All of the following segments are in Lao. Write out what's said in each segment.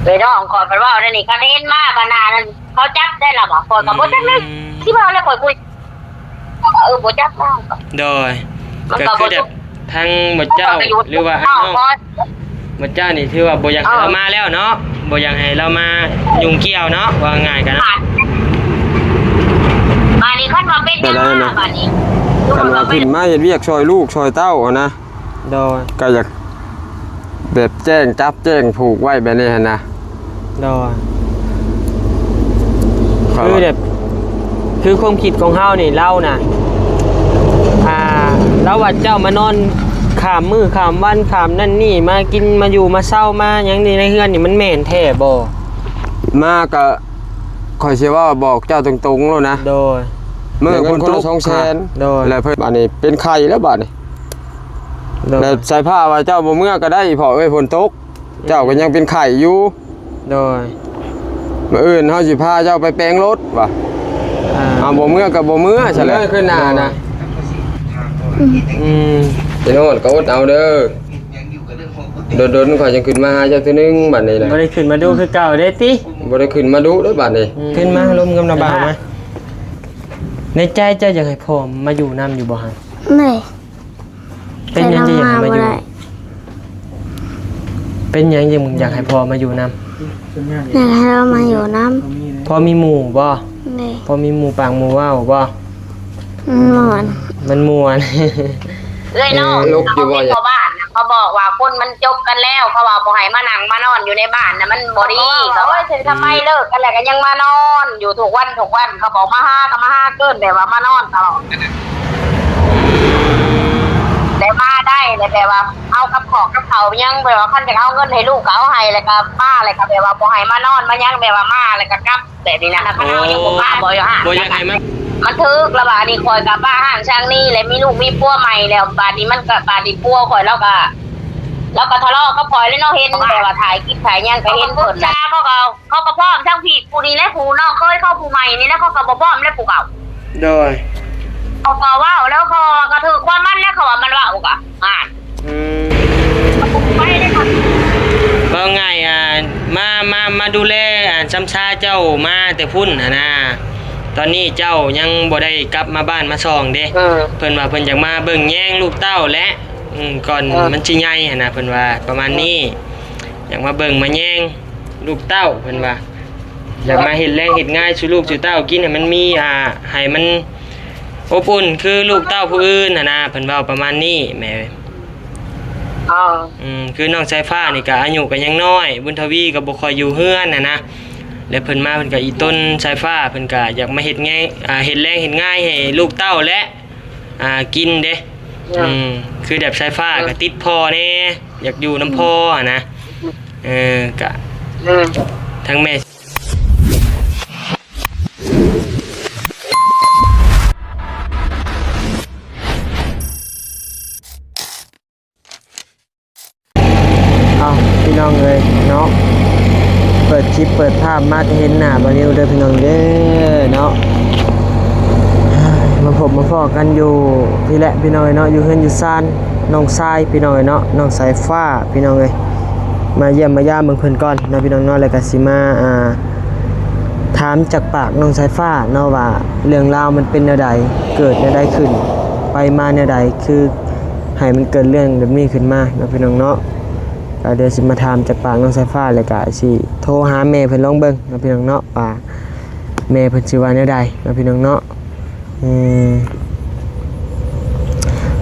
ເອີຍ ນ້ອງຂ້ອຍເພິ່ນເວົ້າແນວນີ້ ຄັນເຫັນມາບາດໜ້ານັ້ນ ເຂົາຈັບໄດ້ລະບໍ່? ຂ້ອຍກໍບໍ່ຈັກເລີຍ ອືມ ຊິເວົ້າແລ້ວຂ້ອຍບໍ່ ເອີ ບໍ່ຈັກນຳ. ໂດຍ ມັນກໍ ກໍຄືແບບ ບໍ່ ທາງໝົດເຈົ້າ ເຂົາກໍຢູ່ ຫຼືວ່າອ້າຍນ້ອງ ໝົດເຈົ້ານີ້ຖືວ່າບໍ່ຢາກໃຫ້ ເອີ ລາວມາແລ້ວເນາະ ບໍ່ຢາກໃຫ້ລາວມາຫຍຸ້ງກ່ຽວເນາະ ເວົ້າງ່າຍໆກັນເນາະ. ບາດນີ້ຄັນວ່າເປັນຫຍັງມາບາດນີ້ ຄັນວ່າຂຶ້ນມາເຮັດວຽກຊ່ອຍລູກຊ່ອຍເຕົ້າຫັ້ນນະ ໂດຍ ກໍຢາກແບບແຈ້ງຈັບແຈ້ງຜູກໄວ້ແບບນີ້ຫັ້ນນະ. ໂດຍ ຂ້ອຍ ຄື ວ່າ ແບບ ຄືຄວາມຄິດຂອງເຮົານີ້ ລາວນະ ອ່າ ລາວວ່າເຈົ້າມານອນຂ້າມມື້ຂ້າມວັນ ຂ້າມນັ້ນນີ້ ມາກິນມາຢູ່ມາເຊົາມາຫຍັງນີ້ໃນເຮືອນນີ້ ມັນແມ່ນແທ້ບໍ່? ມາກະ ຂ້ອຍຊິເວົ້າບອກເຈົ້າຕົງໆໂລດນະ. ໂດຍ ມື້ ເງິນຄົນລະສອງແສນ ໂດຍ ແລ້ວເພິ່ນ ບາດນີ້ເປັນໄຂ້ແລ້ວບາດນີ້. ໂດຍ ແລ້ວສາຍຟ້າວ່າເຈົ້າບໍ່ເມືອກໍໄດ້ ເພາະເອີຍຝົນຕົກ ເຈົ້າກໍຍັງເປັນໄຂ້ຢູ່. ໂດຍ ມື້ອື່ນເຮົາຊິພາເຈົ້າໄປແປງລົດວ່າ ອ່າ ເຮົາບໍ່ເມືອກໍບໍ່ເມືອຊະແຫຼະ ເລີຍຂຶ້ນໜ້ານະ. ໂດຍ ອືມ ໄປນອນກໍອົດເອົາເດີ ດົນໆຂ້ອຍຈັ່ງຂຶ້ນມາຫາເຈົ້າເທື່ອໜຶ່ງບາດນີ້ນະ. ບໍ່ໄດ້ຂຶ້ນມາດຸຄືເກົ່າເດ້ຕິ? ບໍ່ໄດ້ຂຶ້ນມາດຸເດີບາດນີ້. ອືມ ຂຶ້ນມາລົມກັບນ້າບ່າວມາ. ໃນໃຈເຈົ້າຢາກໃຫ້ພໍ່ມາຢູ່ນຳຢູ່ບໍ່ຫັ້ນ? ແມ່ນ. ເປັນຫຍັງຈຶ່ງຢາກໃຫ້ມາຢູ່? ແຕ່ລາວມາບໍ່ໄດ້. ເປັນຫຍັງຈຶ່ງຢາກໃຫ້ພໍ່ມາຢູ່ນຳ? ຢາກໃຫ້ລາວມາຢູ່ນຳ. ພໍ່ມີໝູ່ບໍ່? ແມ່ນ. ພໍ່ມີໝູ່ປາກໝູ່ເວົ້າບໍ່? ມັນມ່ວນ ມັນມ່ວນ. ເອື້ອຍນ້ອງ ເອີ ເຂົາມີພໍ່ບ້ານນະ ເຂົາບອກວ່າຄົນມັນຈົບກັນແລ້ວ ເຂົາວ່າບໍ່ໃຫ້ມານັ່ງມານອນຢູ່ໃນບ້ານນະ ມັນບໍ່ດີ. ເຂົາວ່າ ໂອ້ຍ ເຖິງທຳໄມເລີກກັນແລ້ວກໍຍັງມານອນຢູ່ທຸກວັນທຸກວັນ ເຂົາບອກມາຫາກໍມາຫາເກີນ ແບບວ່າມານອນຕະຫຼອດ ແຕ່ມາໄດ້ແຫຼະ ແບບວ່າເອົາກັບຂອກກັບເຂົາຍັງ ແບບວ່າຄັນຢາກເອົາເງິນໃຫ້ລູກກໍເອົາໃຫ້ ແລ້ວກໍມາ ແລ້ວກໍແບບວ່າບໍ່ໃຫ້ມານອນມາຫຍັງ ແບບວ່າມາແລ້ວກໍກັບ. ແບບນີ້ນະ ຄັນເຮົາຍັງບໍ່ປະ ໂອ້ ບໍ່ຢາກໃຫ້ມັນ ມັນຖືກລະບາດນີ້ ຂ້ອຍກໍປະຮ້າງຊ່າງນີ້ແຫຼະ ມີລູກມີຜົວໃໝ່ແລ້ວ ບາດນີ້ມັນກໍ ບາດນີ້ຜົວຂ້ອຍລາວກໍ ລາວກໍທະເລາະກັບຂ້ອຍແຫຼະເນາະ ເຫັນແບບວ່າຖ່າຍຄລິບຖ່າຍຫຍັງກໍເຫັນເພິ່ນນະ ເຂົາກໍ ເຂົາກໍພ້ອມທັງພີ່ຜູ້ນີ້ແຫຼະ ຜູ້ນ້ອງເຂີຍເຂົາຜູ້ໃໝ່ນີ້ແຫຼະ ເຂົາກໍບໍ່ພ້ອມແຫຼະຜູ້ເກົ່າ. ໂດຍ ເຂົາກໍເວົ້າແລ້ວ ເຂົາກໍຖືກຄວາມມັນແຫຼະ ເຂົາວ່າມັນເວົ້າກໍ ອາ ອືມ ໄປເລີຍ ເວົ້າງ່າຍ ອ່າ ມາ ມາ ມາດູແລ ອ່າ ຊຳຊາເຈົ້າມາແຕ່ພຸ້ນຫັ້ນນະ ຕອນນີ້ເຈົ້າຍັງບໍ່ໄດ້ກັບມາບ້ານມາຊ່ອງເດ້. ເອີ ເພິ່ນວ່າເພິ່ນຢາກມາເບິ່ງແຍງລູກເຕົ້າແຫຼະ ອືມ ກ່ອນ ເອີ ມັນຊິໃຫຍ່ຫັ້ນນະ ເພິ່ນວ່າປະມານນີ້ ເອີ ຢາກມາເບິ່ງມາແຍງລູກເຕົ້າ ເພິ່ນວ່າ ຢາກມາເຮັດແລງເຮັດງານສູ່ລູກສູ່ເຕົ້າກິນ ໃຫ້ມັນມີ ອ່າ ໃຫ້ມັນ ອົບອຸ່ນຄືລູກເຕົ້າຜູ້ອື່ນຫັ້ນນະ ເພິ່ນເວົ້າປະມານນີ້ແມ່. ເອີ ອືມ ຄືນ້ອງສາຍຟ້ານີ້ກະອາຍຸກະຍັງນ້ອຍ ບຸນທະວີກະບໍ່ຄ່ອຍຢູ່ເຮືອນຫັ້ນນະ ແລະເພິ່ນມາເພິ່ນກະອີ່ຕົນສາຍຟ້າ ເພິ່ນກະຢາກມາເຮັດແງ ອ່າ ເຮັດແລງເຮັດງານໃຫ້ລູກເຕົ້າແຫຼະ ອ່າ ກິນເດ້. ອືມ ອືມ ຄືແບບສາຍຟ້າກະຕິດພໍ່ແດ່ ຢາກຢູ່ນຳພໍ່ຫັ້ນນະ ເອີ ກະ ອືມ ທັງແມ່ ເອົ້າ ພີ່ນ້ອງເອີຍເນາະ ເປີດຄລິບເປີດພາບມາກະເຫັນໜ້າບ່າວນິວເດີພີ່ນ້ອງເດີເນາະ ມາພົບມາພໍ້ກັນຢູ່ພີ້ແຫຼະພີ່ນ້ອງເອີຍເນາະ ຢູ່ເຮືອນຢູ່ຊານນ້ອງຊາຍພີ່ນ້ອງເອີຍເນາະ ນ້ອງສາຍຟ້າພີ່ນ້ອງເອີຍ ມາຢ້ຽມມາຢາມເບິ່ງເພິ່ນກ່ອນເນາະພີ່ນ້ອງເນາະ ແລ້ວກະຊິມາ ອ່າ ຖາມຈາກປາກນ້ອງສາຍຟ້າເນາະວ່າ ເລື່ອງລາວມັນເປັນແນວໃດ ເກີດແນວໃດຂຶ້ນ ໄປມາແນວໃດ ຄືໃຫ້ມັນເກີດເລື່ອງແບບນີ້ຂຶ້ນມາເນາະພີ່ນ້ອງເນາະ ກະດຽວຊິມາຖາມຈາກປາກນ້ອງສາຍຟ້າ ແລ້ວກະຊິໂທຫາແມ່ເພິ່ນລອງເບິ່ງເນາະພີ່ນ້ອງເນາະ ວ່າແມ່ເພິ່ນຊິວ່າແນວໃດເນາະພີ່ນ້ອງເນາະ. ເອີ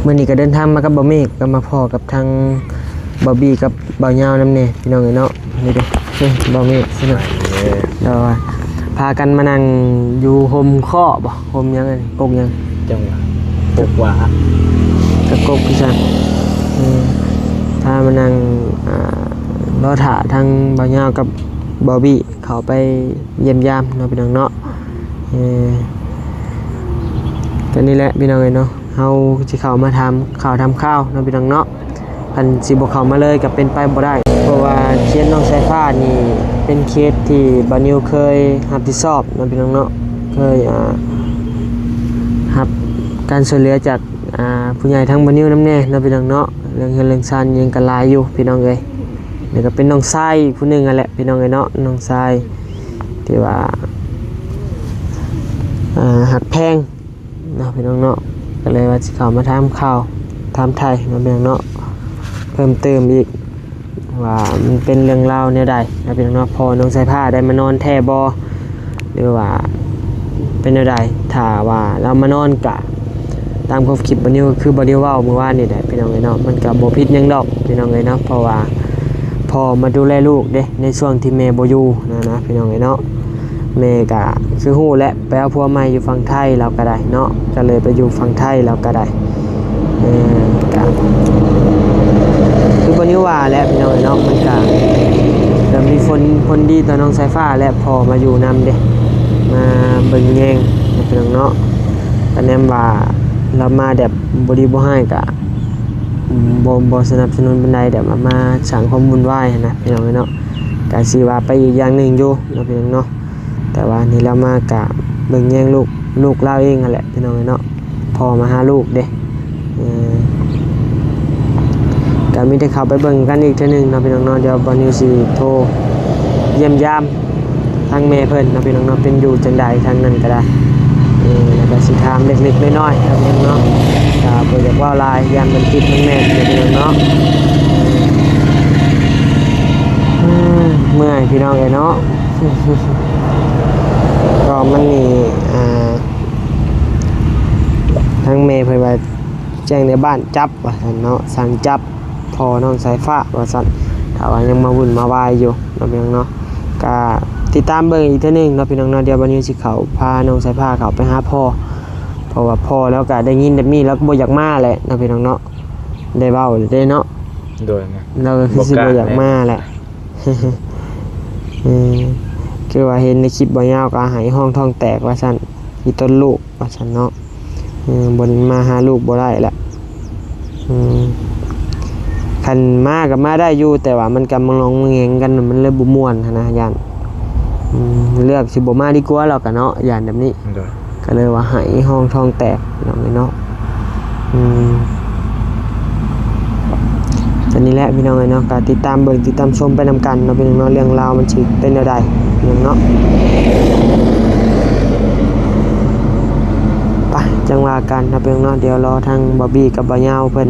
ມື້ນີ້ກໍເດີນທາງມາກັບບ່າວເມກ ກໍມາພໍ້ກັບທາງບ່າວບີກັບບ່າວຍາວນຳແດ່ພີ່ນ້ອງເອີຍເນາະ ນີ້ເດ້ ເອີ ບ່າວເມກພີ່ນ້ອງ ໂດຍ ພາກັນມານັ່ງຢູ່ຮົ່ມເຄາະບໍ່ ຮົ່ມຫຍັງອັນນີ້ ກົກຫຍັງ ຈັງຫວະ ກົກຫວາ ກະກົກຄືກັນ ເອີ ພາມານັ່ງ ອ່າ ລໍຖ້າທາງບ່າວຍາວກັບບ່າວບີ ເຂົ້າໄປຢ້ຽມຢາມເນາະພີ່ນ້ອງເນາະ ເອີ ກໍນີ້ແຫຼະພີ່ນ້ອງເອີຍເນາະ ເຮົາຊິເຂົ້າມາຖາມຂ່າວຖາມຄາວເນາະພີ່ນ້ອງເນາະ ຄັນຊິບໍ່ເຂົ້າມາເລີຍກໍເປັນໄປບໍ່ໄດ້ ເພາະວ່າເຂດນ້ອງສາຍຟ້ານີ້ເປັນເຂດທີ່ບ່າວນິວເຄີຍຮັບຜິດຊອບເນາະພີ່ນ້ອງເນາະ ເຄີຍ ອ່າ ຮັບການຊ່ວຍເຫຼືອຈາກ ອ່າ ຜູ້ໃຫຍ່ທາງບ່າວນິວນຳແດ່ເນາະພີ່ນ້ອງເນາະ ເລື່ອງເຮືອນເລື່ອງຊານຫຍັງກໍຫຼາຍຢູ່ພີ່ນ້ອງເອີຍ. ແລ້ວກໍເປັນນ້ອງຊາຍອີກຜູ້ໜຶ່ງຫັ້ນແຫຼະ ພີ່ນ້ອງເອີຍເນາະ, ນ້ອງຊາຍທີ່ວ່າ ອ່າ ຮັກແພງເນາະ ພີ່ນ້ອງເນາະ. ກໍເລີຍວ່າຊິເຂົ້າມາຖາມຂ່າວ ຖາມໄຖ່ເນາະ ພີ່ນ້ອງເນາະ ເພີ່ມເຕີມອີກ ວ່າມັນເປັນເລື່ອງລາວແນວໃດເນາະ ພີ່ນ້ອງເນາະ. ພໍ່ນ້ອງສາຍຟ້າໄດ້ມານອນແທ້ບໍ່ ຫຼືວ່າເປັນແນວໃດ? ຖ້າວ່າລາວມານອນກະ ຕາມຄລິບບ່າວນິວ ຄືບ່າວນິວເວົ້າມື້ວານນີ້ແຫຼະ ພີ່ນ້ອງເອີຍເນາະ, ມັນກະບໍ່ຜິດຫຍັງດອກ ພີ່ນ້ອງເອີຍເນາະ, ເພາະວ່າພໍ່ມາດູແລລູກເດ້ ໃນຊ່ວງທີ່ແມ່ບໍ່ຢູ່ນະນະ ພີ່ນ້ອງເອີຍເນາະ. ແມ່ກະຄືຮູ້ແຫຼະ ໄປເອົາຜົວໃໝ່ຢູ່ຝັ່ງໄທລາວກໍໄດ້ເນາະ, ກໍເລີຍໄປຢູ່ຝັ່ງໄທລາວກໍໄດ້. ເອີ ກະຄືບ່າວນິວວ່າແຫຼະ ພີ່ນ້ອງເອີຍເນາະ, ມັນກະ ກະມີຜົນ ຜົນດີຕໍ່ນ້ອງສາຍຟ້າແຫຼະ ພໍ່ມາຢູ່ນຳເດ້ ມາເບິ່ງແຍງເນາະ ພີ່ນ້ອງເນາະ. ກະແນມວ່າລາວມາແບບບໍ່ດີບໍ່ຮ້າຍກະ ບໍ່ ບໍ່ສະໜັບສະໜູນປານໃດ ແບບວ່າມາສ້າງຄວາມວຸ້ນວາຍຫັ້ນນະ ພີ່ນ້ອງເອີຍເນາະ. ກະຊິວ່າໄປອີກຢ່າງໜຶ່ງຢູ່ເນາະ ພີ່ນ້ອງເນາະ, ແຕ່ວ່ານີ້ລາວມາກະເບິ່ງແຍງລູກ ລູກລາວເອງຫັ້ນແຫຼະ ພີ່ນ້ອງເອີຍເນາະ. ພໍ່ມາຫາລູກເດ້ ເອີ ກໍມີແຕ່ເຂົ້າໄປເບິ່ງກັນອີກເທື່ອໜຶ່ງເນາະ ພີ່ນ້ອງເນາະ. ດຽວບ່າວນິວຊິໂທຢ້ຽມຢາມທາງແມ່ເພິ່ນເນາະ ພີ່ນ້ອງເນາະ ເປັນຢູ່ຈັ່ງໃດທາງນັ້ນກໍໄດ້. ເອີ ແລ້ວກໍຊິຖາມເລັກໆນ້ອຍໆເນາະ ພີ່ນ້ອງເນາະ, ກໍບໍ່ຢາກເວົ້າຫຼາຍ ຢ້ານມັນຜິດມັນແມ່ນເນາະ ພີ່ນ້ອງເນາະ. ເອີ ເມື່ອຍ ພີ່ນ້ອງເອີຍເນາະ. ກໍມັນນີ້ ອ່າ ທາງແມ່ເພິ່ນວ່າ ແຈ້ງໃນບ້ານຈັບວ່າຊັ້ນເນາະ, ສັ່ງຈັບພໍ່ນ້ອງສາຍຟ້າວ່າຊັ້ນ, ຖ້າວ່າຍັງມາວຸ້ນມາວາຍຢູ່ເນາະ ພີ່ນ້ອງເນາະ. ກະຕິດຕາມເບິ່ງອີກເທື່ອໜຶ່ງເນາະ ພີ່ນ້ອງເນາະ. ດຽວບ່າວນິວຊິເຂົ້າ ພານ້ອງສາຍຟ້າເຂົ້າໄປຫາພໍ່ ເພາະວ່າພໍ່ລາວກະໄດ້ຍິນແບບນີ້ ລາວກໍບໍ່ຢາກມາແຫຼະເນາະ ພີ່ນ້ອງເນາະ, ໄດ້ເວົ້າແລ້ວເດ້ເນາະ. ໂດຍ ລາວກໍຄືຊິບໍ່ຢາກມາແຫຼະ. ເອີ ຄືວ່າເຫັນໃນຄລິບບ່າວຍາວກໍໄຫ້ຮ້ອງທ້ອງແຕກວ່າຊັ້ນ ອີ່ຕົນລູກວ່າຊັ້ນເນາະ. ເອີ ບໍ່ມາຫາລູກບໍ່ໄດ້ລະ. ເອີ ຄັນມາກໍມາໄດ້ຢູ່ ແຕ່ວ່າມັນກໍມາລອງມາແງງກັນ ມັນເລີຍບໍ່ມ່ວນຫັ້ນນະ ຢ້ານ ເອີ ເລືອກຊິບໍ່ມາດີກວ່າ ລາວກໍເນາະ ຢ້ານແບບນີ້. ໂດຍ ກໍເລີຍວ່າໄຫ້ຮ້ອງທ້ອງແຕກ ພີ່ນ້ອງເອີຍເນາະ. ອືມ ກໍນີ້ແຫຼະ ພີ່ນ້ອງເອີຍເນາະ, ກໍຕິດຕາມເບິ່ງ ຕິດຕາມຊົມໄປນຳກັນເນາະ ພີ່ນ້ອງເນາະ, ເລື່ອງລາວມັນຊິເປັນແນວໃດ ພີ່ນ້ອງເນາະ. ໄປ ຈັ່ງວ່າກັນເນາະ ພີ່ນ້ອງເນາະ, ດຽວລໍທາງບ່າວບີກັບບ່າວຍາວເພິ່ນ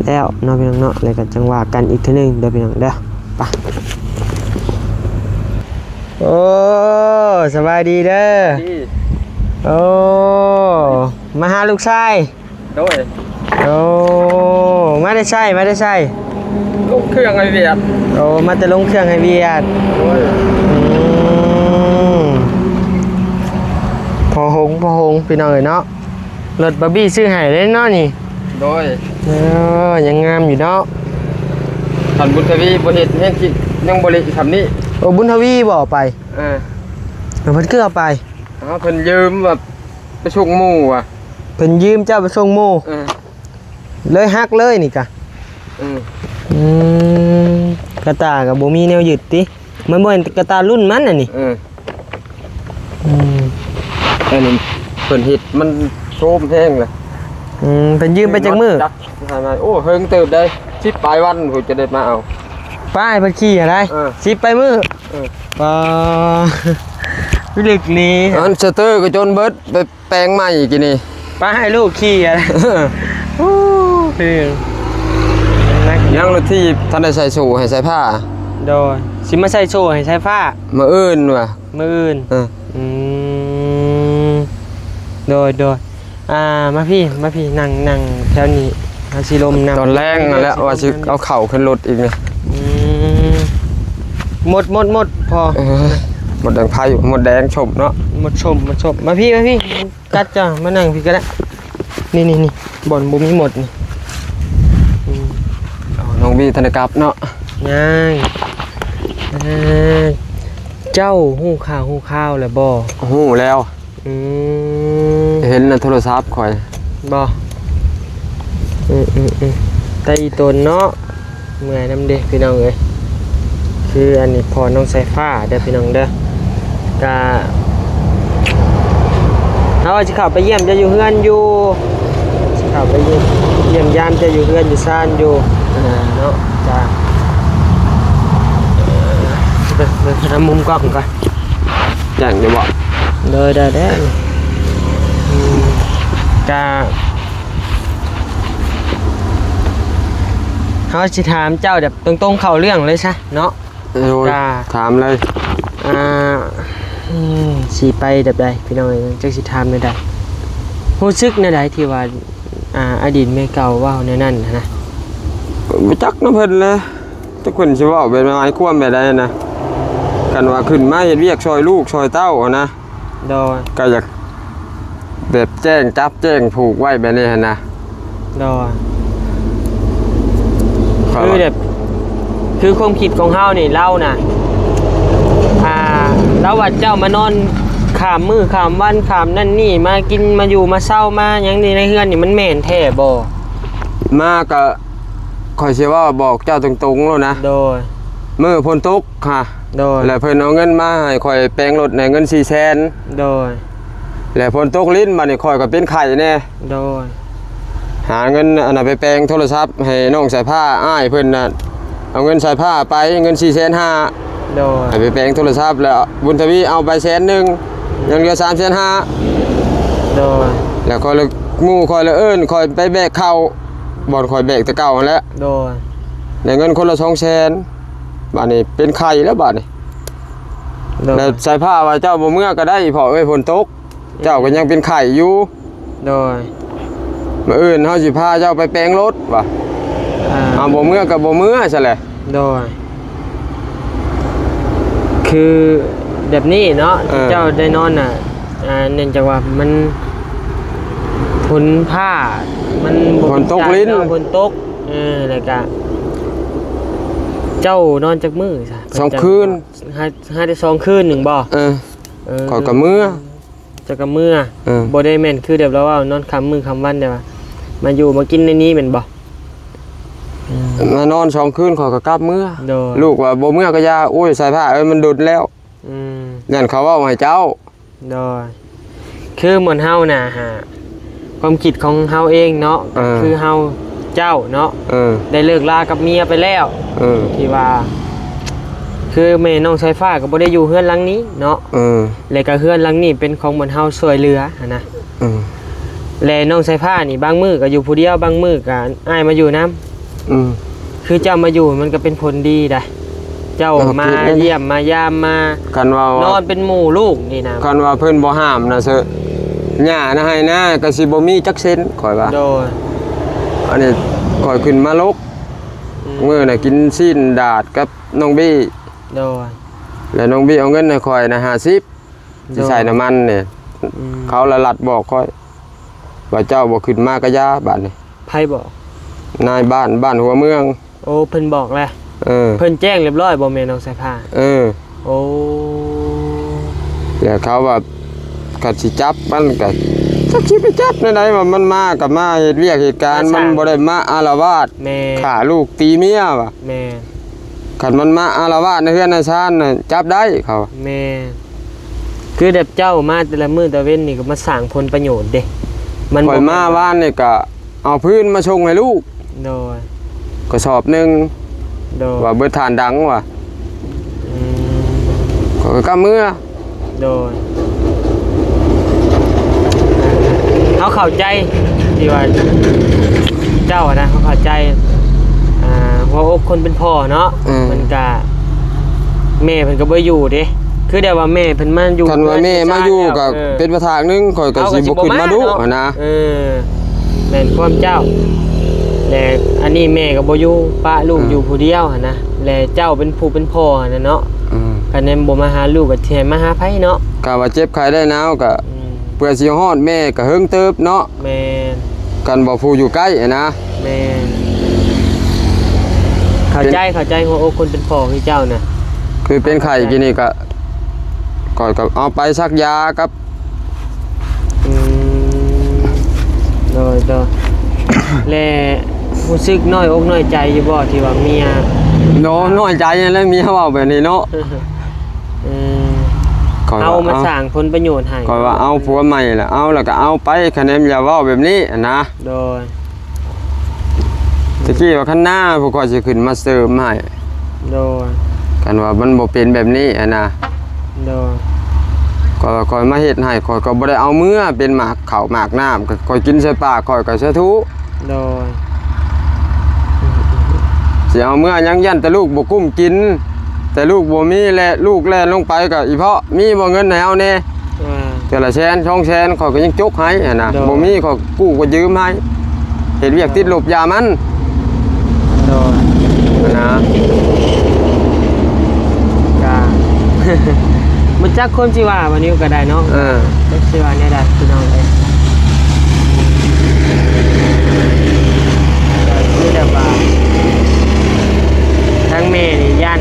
ແລ້ວເນາະ ພີ່ນ້ອງເນາະ, ແລ້ວກໍຈັ່ງວ່າກັນອີກເທື່ອໜຶ່ງເດີ ພີ່ນ້ອງເດີ. ໄປ ໂອ້ ສະບາຍດີເດີ. ດີ ໂອ້ ມາຫາລູກຊາຍ. ໂດຍ ໂອ້ ມາແຕ່ໃສ ມາແຕ່ໃສ? ລົງເຄື່ອງໃຫ້ວຽກ. ໂອ້ ມາແຕ່ລົງເຄື່ອງໃຫ້ວຽກ. ໂດຍ ອືມ ພໍ່ຫົງ ພໍ່ຫົງ ພີ່ນ້ອງເອີຍເນາະ. ລົດບາບີຊື້ໃຫ້ເດ້ເນາະນີ້. ໂດຍ ເອີ ຍັງງາມຢູ່ເນາະ. ຄັນບຸນທະວີບໍ່ເຮັດແຮງຊິຍັງບໍ່ເລະຊ່ຳນີ້. ໂອ້ ບຸນທະວີບໍ່ໄປ? ເອີ ເພິ່ນຄືເອົາໄປ? ອ້າວ ເພິ່ນຢືມວ່າໄປສົ່ງໝູ່ວ່າ. ເພິ່ນຢືມເຈົ້າໄປສົ່ງໝູ່? ເອີ ເລີຍຫັກເລີຍນີ້ກະ. ເອີ ອືມ ກະຕ່າກະບໍ່ມີແນວຍຶດຕິ. ມັນບໍ່ແມ່ນກະຕ່າລຸ້ນມັນອັນນີ້. ເອີ ອືມ ອັນນີ້ເພິ່ນເຮັດມັນໂຊມແຮງລະ. ອືມ ເພິ່ນຢືມໄປຈັກມື້? ຈັກ ໂອ້ ເຫິງເຕີບໄດ໋ ສິບປາຍວັນພຸ້ນຈະໄດ້ມາເອົາ. ປ້າຍເພິ່ນຂີ່ຫັ້ນໄດ໋. ເອີ ສິບປາຍມື້. ເອີ ປາ ເດັກນີ້ ອັນສະເຕີກໍຈົນເບິດ ໄປແປງໃໝ່ກີ້ນີ້. ປ້າໃຫ້ລູກຂີ່ຫັ້ນ. ໂອ້ ຄື ຍັງລົດຖີບ ທັນໄດ້ໃສ່ໂສ້ໃຫ້ສາຍຟ້າ. ໂດຍ ຊິມາໃສ່ໂສ້ໃຫ້ສາຍຟ້າ ມື້ອື່ນວ່າ. ມື້ອື່ນ. ເອີ ອືມ ໂດຍ ໂດຍ. ອ່າ ມາພີ້ ມາພີ້ ນັ່ງ ນັ່ງແຖວນີ້ ເຮົາຊິລົມນຳ. ຕອນແລງຫັ້ນແຫຼະ ວ່າຊິເອົາເຂົ້າຂຶ້ນລົດອີກນີ້. ອືມ ໝົດ ໝົດ ໝົດ ພໍ. ເອີ ໝົດແດງໄຟ ໝົດແດງຊົມເນາະ. ໝົດຊົມ ໝົດຊົມ. ມາພີ້ ມາພີ້ ກັດເຈົ້າ ມານັ່ງພີ້ກໍໄດ້. ນີ້ ນີ້ ນີ້ ບ່ອນບໍ່ມີໝົດນີ້. ອືມ ເອົາ ນ້ອງບີທັນໄດ້ກັບເນາະ. ຍັງ ເອີ ເຈົ້າຮູ້ຂ່າວຮູ້ຂ່າວແລ້ວບໍ່? ຮູ້ແລ້ວ. ອືມ ເຫັນໃນໂທລະສັບຂ້ອຍ. ບໍ່ ອືມໆໆ ແຕ່ອີ່ຕົນເນາະ ເມື່ອຍນຳເດ້ພີ່ນ້ອງເອີຍ. ຄືອັນນີ້ພໍ່ນ້ອງສາຍຟ້າເດີພີ່ນ້ອງເດີ. ກະເຮົາຊິເຂົ້າໄປຢ້ຽມເຈົ້າຢູ່ເຮືອນຢູ່ ຊິເຂົ້າໄປຢ້ຽມຢາມເຈົ້າຢູ່ເຮືອນຢູ່ຊານຢູ່ເນາະ. ກະ ນຳມຸມກ້ອງກ່ອນ ແຈ້ງຢູ່ບໍ່? ໂດຍ ໄດ້ແລ້ວ ອືມ ກະ ເຮົາຊິຖາມເຈົ້າແບບຕົງໆ ເຂົ້າເລື່ອງເລີຍຊະເນາະ. ໂດຍ ກະ ຖາມເລີຍ ອ່າ ອືມ ຊິໄປແບບໃດພີ່ນ້ອງເອີຍ ຈັກຊິຖາມແນວໃດ? ຮູ້ສຶກແນວໃດທີ່ວ່າ ອ່າ ອະດີດເມຍເກົ່າເວົ້າແນວນັ້ນຫັ້ນນະ? ບໍ່ຈັກນຳເພິ່ນແຫຼະ ຈັກເພິ່ນຊິເວົ້າແບບໃດ ໝາຍຄວາມແບບໃດນະ ຄັນວ່າຂຶ້ນມາເຮັດວຽກຊ່ອຍລູກຊ່ອຍເຕົ້າຫັ້ນນະ. ໂດຍ ກໍຢາກແບບແຈ້ງຈັບແຈ້ງຜູກໄວ້ແບບນີ້ຫັ້ນນະ. ໂດຍ ຄືແບບ ຄືຄວາມຄິດຂອງເຮົານີ້ ລາວນະ ອ່າ ລາວວ່າເຈົ້າມານອນຂ້າມມື້ຂ້າມວັນ ຂ້າມນັ້ນນີ້ ມາກິນມາຢູ່ມາເຊົາມາຫຍັງນີ້ໃນເຮືອນນີ້ ມັນແມ່ນແທ້ບໍ່? ມາກະ ຂ້ອຍຊິເວົ້າບອກເຈົ້າຕົງໆໂລດນະ. ໂດຍ ມື້ຝົນຕົກ ຄ່ະ ໂດຍ ແລ້ວເພິ່ນເອົາເງິນມາໃຫ້ຂ້ອຍແປງລົດໃຫ້ເງິນສີ່ແສນ. ໂດຍ ແລ້ວຝົນຕົກລິນ ບາດນີ້ຂ້ອຍກໍເປັນໄຂ້ແດ່. ໂດຍ ຫາເງິນອັນນັ້ນໄປແປງໂທລະສັບໃຫ້ນ້ອງສາຍຟ້າ ອ້າຍເພິ່ນນະ ເອົາເງິນສາຍຟ້າໄປ ເງິນສີ່ແສນຫ້າ. ໂດຍ ໃຫ້ໄປແປງໂທລະສັບ ແລ້ວບຸນທະວີເອົາໄປແສນໜຶ່ງ ຍັງເຫຼືອສາມແສນຫ້າ. ໂດຍ ແລ້ວຂ້ອຍລະ ໝູ່ຂ້ອຍລະເອີ້ນຂ້ອຍໄປແບກເຂົ້າ ບ່ອນຂ້ອຍແບກແຕ່ເກົ່າຫັ້ນແຫຼະ. ໂດຍ ໄດ້ເງິນຄົນລະສອງແສນ ບາດນີ້ເປັນໄຂ້ແລ້ວບາດນີ້. ໂດຍ ແລ້ວສາຍຟ້າວ່າ ເຈົ້າບໍ່ເມືອກໍໄດ້ ພໍ່ເອີຍ ຝົນຕົກ ເຈົ້າກໍຍັງເປັນໄຂ້ຢູ່. ໂດຍ ມື້ອື່ນເຮົາຊິພາເຈົ້າໄປແປງລົດວ່າ. ອ່າ ເຮົາບໍ່ເມືອກໍບໍ່ເມືອຊັ້ນແຫຼະ. ໂດຍ ຄືແບບນີ້ເນາະ ເອີ ເຈົ້າໄດ້ນອນນະ ອ່າ ເນື່ອງຈາກວ່າມັນຝົນຟ້າ ມັນບໍ່ ຝົນຕົກລິນ ເນາະ ຝົນຕົກ ເອີ ແລ້ວກະ ເຈົ້ານອນຈັກມື້ຊະ? ສອງຄືນ ຫາ ຫາແຕ່ສອງຄືນໜຶ່ງບໍ່? ເອີ ເອີ ຂ້ອຍກໍເມືອ ເຈົ້າກໍເມືອ. ເອີ ບໍ່ໄດ້ແມ່ນຄືແບບລາວເວົ້າ ນອນຂ້າມມື້ຂ້າມວັນ ແບບວ່າມາຢູ່ມາກິນໃນນີ້ແມ່ນບໍ່? ອືມ ມານອນສອງຄືນ ຂ້ອຍກໍກັບເມືອ. ໂດຍ ລູກວ່າບໍ່ເມືອກໍຢ່າ. ໂອ້ຍ ສາຍຟ້າເອີຍ ມັນດົນແລ້ວ. ອືມ ຢ້ານເຂົາເວົ້າໃຫ້ເຈົ້າ. ໂດຍ ຄືໝົດເຮົານະ ຫາ ຄວາມຄິດຂອງເຮົາເອງເນາະ ເອີ ກໍຄືເຮົາ ເຈົ້າເນາະ ເອີ ໄດ້ເລີກລາກັບເມຍໄປແລ້ວ ເອີ ທີ່ວ່າ ຄືແມ່ນ້ອງສາຍຟ້າກໍບໍ່ໄດ້ຢູ່ເຮືອນຫຼັງນີ້ເນາະ ເອີ ແລະກໍເຮືອນຫຼັງນີ້ເປັນຂອງໝົດເຮົາຊ່ວຍເຫຼືອຫັ້ນນະ ເອີ ແລະນ້ອງສາຍຟ້ານີ້ບາງມື້ກໍຢູ່ຜູ້ດຽວ ບາງມື້ກໍອ້າຍມາຢູ່ນຳ. ອືມ ຄືເຈົ້າມາຢູ່ມັນກໍເປັນຜົນດີໄດ໋ ເຈົ້າມາຢ້ຽມມາຢາມ ມາ ຄັນວ່າ ນອນເປັນໝູ່ລູກນີ້ນະ ຄັນວ່າເພິ່ນບໍ່ຫ້າມນະ ເສີ ຫຍ້ານະ ໄຮ່ນາກໍຊິບໍ່ມີຈັກເຊັນ ຂ້ອຍວ່າ. ໂດຍ ອັນນີ້ຂ້ອຍຂຶ້ນມາລົກ ອືມ ມື້ນະກິນຊີ້ນດາດກັບນ້ອງບີ. ໂດຍ ແລ້ວນ້ອງບີເອົາເງິນໃຫ້ຂ້ອຍນະຫ້າສິບ ຊິໃສ່ນ້ຳມັນນີ້ ອືມ ເຂົາລະລັດບອກຂ້ອຍວ່າ ເຈົ້າບໍ່ຂຶ້ນມາກະຢ່າບາດນີ້. ໃຜບອກ? ນາຍບ້ານບ້ານຫົວເມືອງ. ໂອ້ ເພິ່ນບອກແລ້ວ. ເອີ ເພິ່ນແຈ້ງລຽບຮ້ອຍບໍ່ແມ່ນ້ອງສາຍຟ້າ? ເອີ ໂອ້ ແລ້ວເຂົາວ່າຄັນຊິຈັບມັນກະຈັກຊິໄປຈັບແນວໃດ ວ່າມັນມາກະມາເຮັດວຽກເຮັດການ ມັນບໍ່ໄດ້ມາອາລະວາດ ແມ່ນ ຂ້າລູກຕີເມຍວ່າ. ແມ່ນ ຄັນມັນມາອາລະວາດໃນເຮືອນໃນຊານນະ ຈັບໄດ້ເຂົາ. ແມ່ນ ຄືແບບເຈົ້າມາແຕ່ລະມື້ຕາເວັນນີ້ກໍມາສ້າງຜົນປະໂຫຍດເດ້ ມັນ ຂ້ອຍມາວານນີ້ກໍເອົາຟືນມາສົ່ງໃຫ້ລູກ. ໂດຍ ກະສອບໜຶ່ງ. ໂດຍ ວ່າເບິດຖ່ານດັງວ່າ. ອືມ ຂ້ອຍກໍກັບເມືອ. ໂດຍ ເຮົາເຂົ້າໃຈທີ່ວ່າເຈົ້ານະ ເຮົາເຂົ້າໃຈ ອ່າ ຫົວອົກຄົນເປັນພໍ່ເນາະ. ອືມ ມັນກະ ແມ່ເພິ່ນກໍບໍ່ຢູ່ເດ້ ຄືແບບວ່າແມ່ເພິ່ນມາຢູ່ ຄັນວ່າແມ່ມາຢູ່ກໍ ເອີ ເປັນປະທາງໜຶ່ງ ຂ້ອຍກໍຊິບໍ່ຂຶ້ນມາດຸຫັ້ນນະ. ເອີ ແມ່ນຄວາມເຈົ້າ ແລະ ອັນນີ້ແມ່ກໍບໍ່ຢູ່ ປະລູກ ອືມ ຢູ່ຜູ້ດຽວຫັ້ນນະ ແລະ ເຈົ້າເປັນຜູ້ເປັນພໍ່ຫັ້ນນະເນາະ. ອືມ ຄັນແມ່ນບໍ່ມາຫາລູກກໍຊິໃຫ້ມາຫາໃຜເນາະ? ກະວ່າເຈັບໄຂ້ໄດ້ໜາວກໍ ອືມ ເພື່ອຊິຮອດແມ່ກໍເຫິງເຕີບເນາະ. ແມ່ນ ຄັນບໍ່ຜູ້ຢູ່ໃກ້ຫັ້ນນະ. ແມ່ນ ເຂົ້າໃຈ ເປັນ ເຂົ້າໃຈຫົວອົກຄົນເປັນພໍ່ຄືເຈົ້ານະ. ຄືເປັນໄຂ້ກີ້ນີ້ກໍ ຂ້ອຍກໍເອົາໄປສັກຢາກັບ ອືມ ໂດຍ ໂດຍ ແລະ ຮູ້ສຶກນ້ອຍອົກນ້ອຍໃຈຢູ່ບໍ່ທີ່ວ່າເມຍ ໂດຍ ນ້ອຍໃຈແລ້ວເມຍເວົ້າແບບນີ້ເນາະ. ເອີ ຂ້ອຍວ່າ ເອົາມາ ເອົາ ສ້າງຜົນປະໂຫຍດໃຫ້ ຂ້ອຍວ່າເອົາຜົວໃໝ່ລະ ເອົາ ລະກະເອົາໄປ ຄະແນນຢ່າເວົ້າແບບນີ້ຫັ້ນນະ. ໂດຍ ຕະກີ້ວ່າຄັນນາພວກຂ້ອຍຊິຂຶ້ນມາເສີມໃຫ້. ໂດຍ ຄັນວ່າມັນບໍ່ເປັນແບບນີ້ຫັ້ນນະ ໂດຍ ຂ້ອຍວ່າຂ້ອຍມາເຮັດໃຫ້ ຂ້ອຍກໍບໍ່ໄດ້ເອົາເມືອ ເປັນໝາກເຂົ້າໝາກນ້ຳ ຂ້ອຍກິນໃສ່ປາກ ຂ້ອຍກໍສາທຸ ໂດຍ ຊິເອົາເມືອຫຍັງ ຢ້ານແຕ່ລູກບໍ່ກຸ້ມກິນ ແຕ່ລູກບໍ່ມີ ແລະ ລູກແລ່ນລົງໄປກໍອີເພາະ ມີບໍ່ເງິນໃຫ້ເຮົາແດ່ ອ່າ ເທື່ອລະແສນສອງແສນ ຂ້ອຍກໍຍັງຈົກໃຫ້ຫັ້ນນະ ໂດຍ ບໍ່ມີ ຂ້ອຍກູ້ກໍຢືມໃຫ້ ເຮັດວຽກຕິດລົບ ຢ່າມັນ ໂດຍ ຫັ້ນນະ ກະ ບໍ່ຈັກຄວາມຊິວ່າ ບ່າວນິວກໍໄດ້ເນາະ ເອີ ຈັກຊິວ່າແນວໃດພີ່ນ້ອງເອີຍ ກໍຄືແບບວ່າ ທາງແມ່ນີ້ຢ້ານ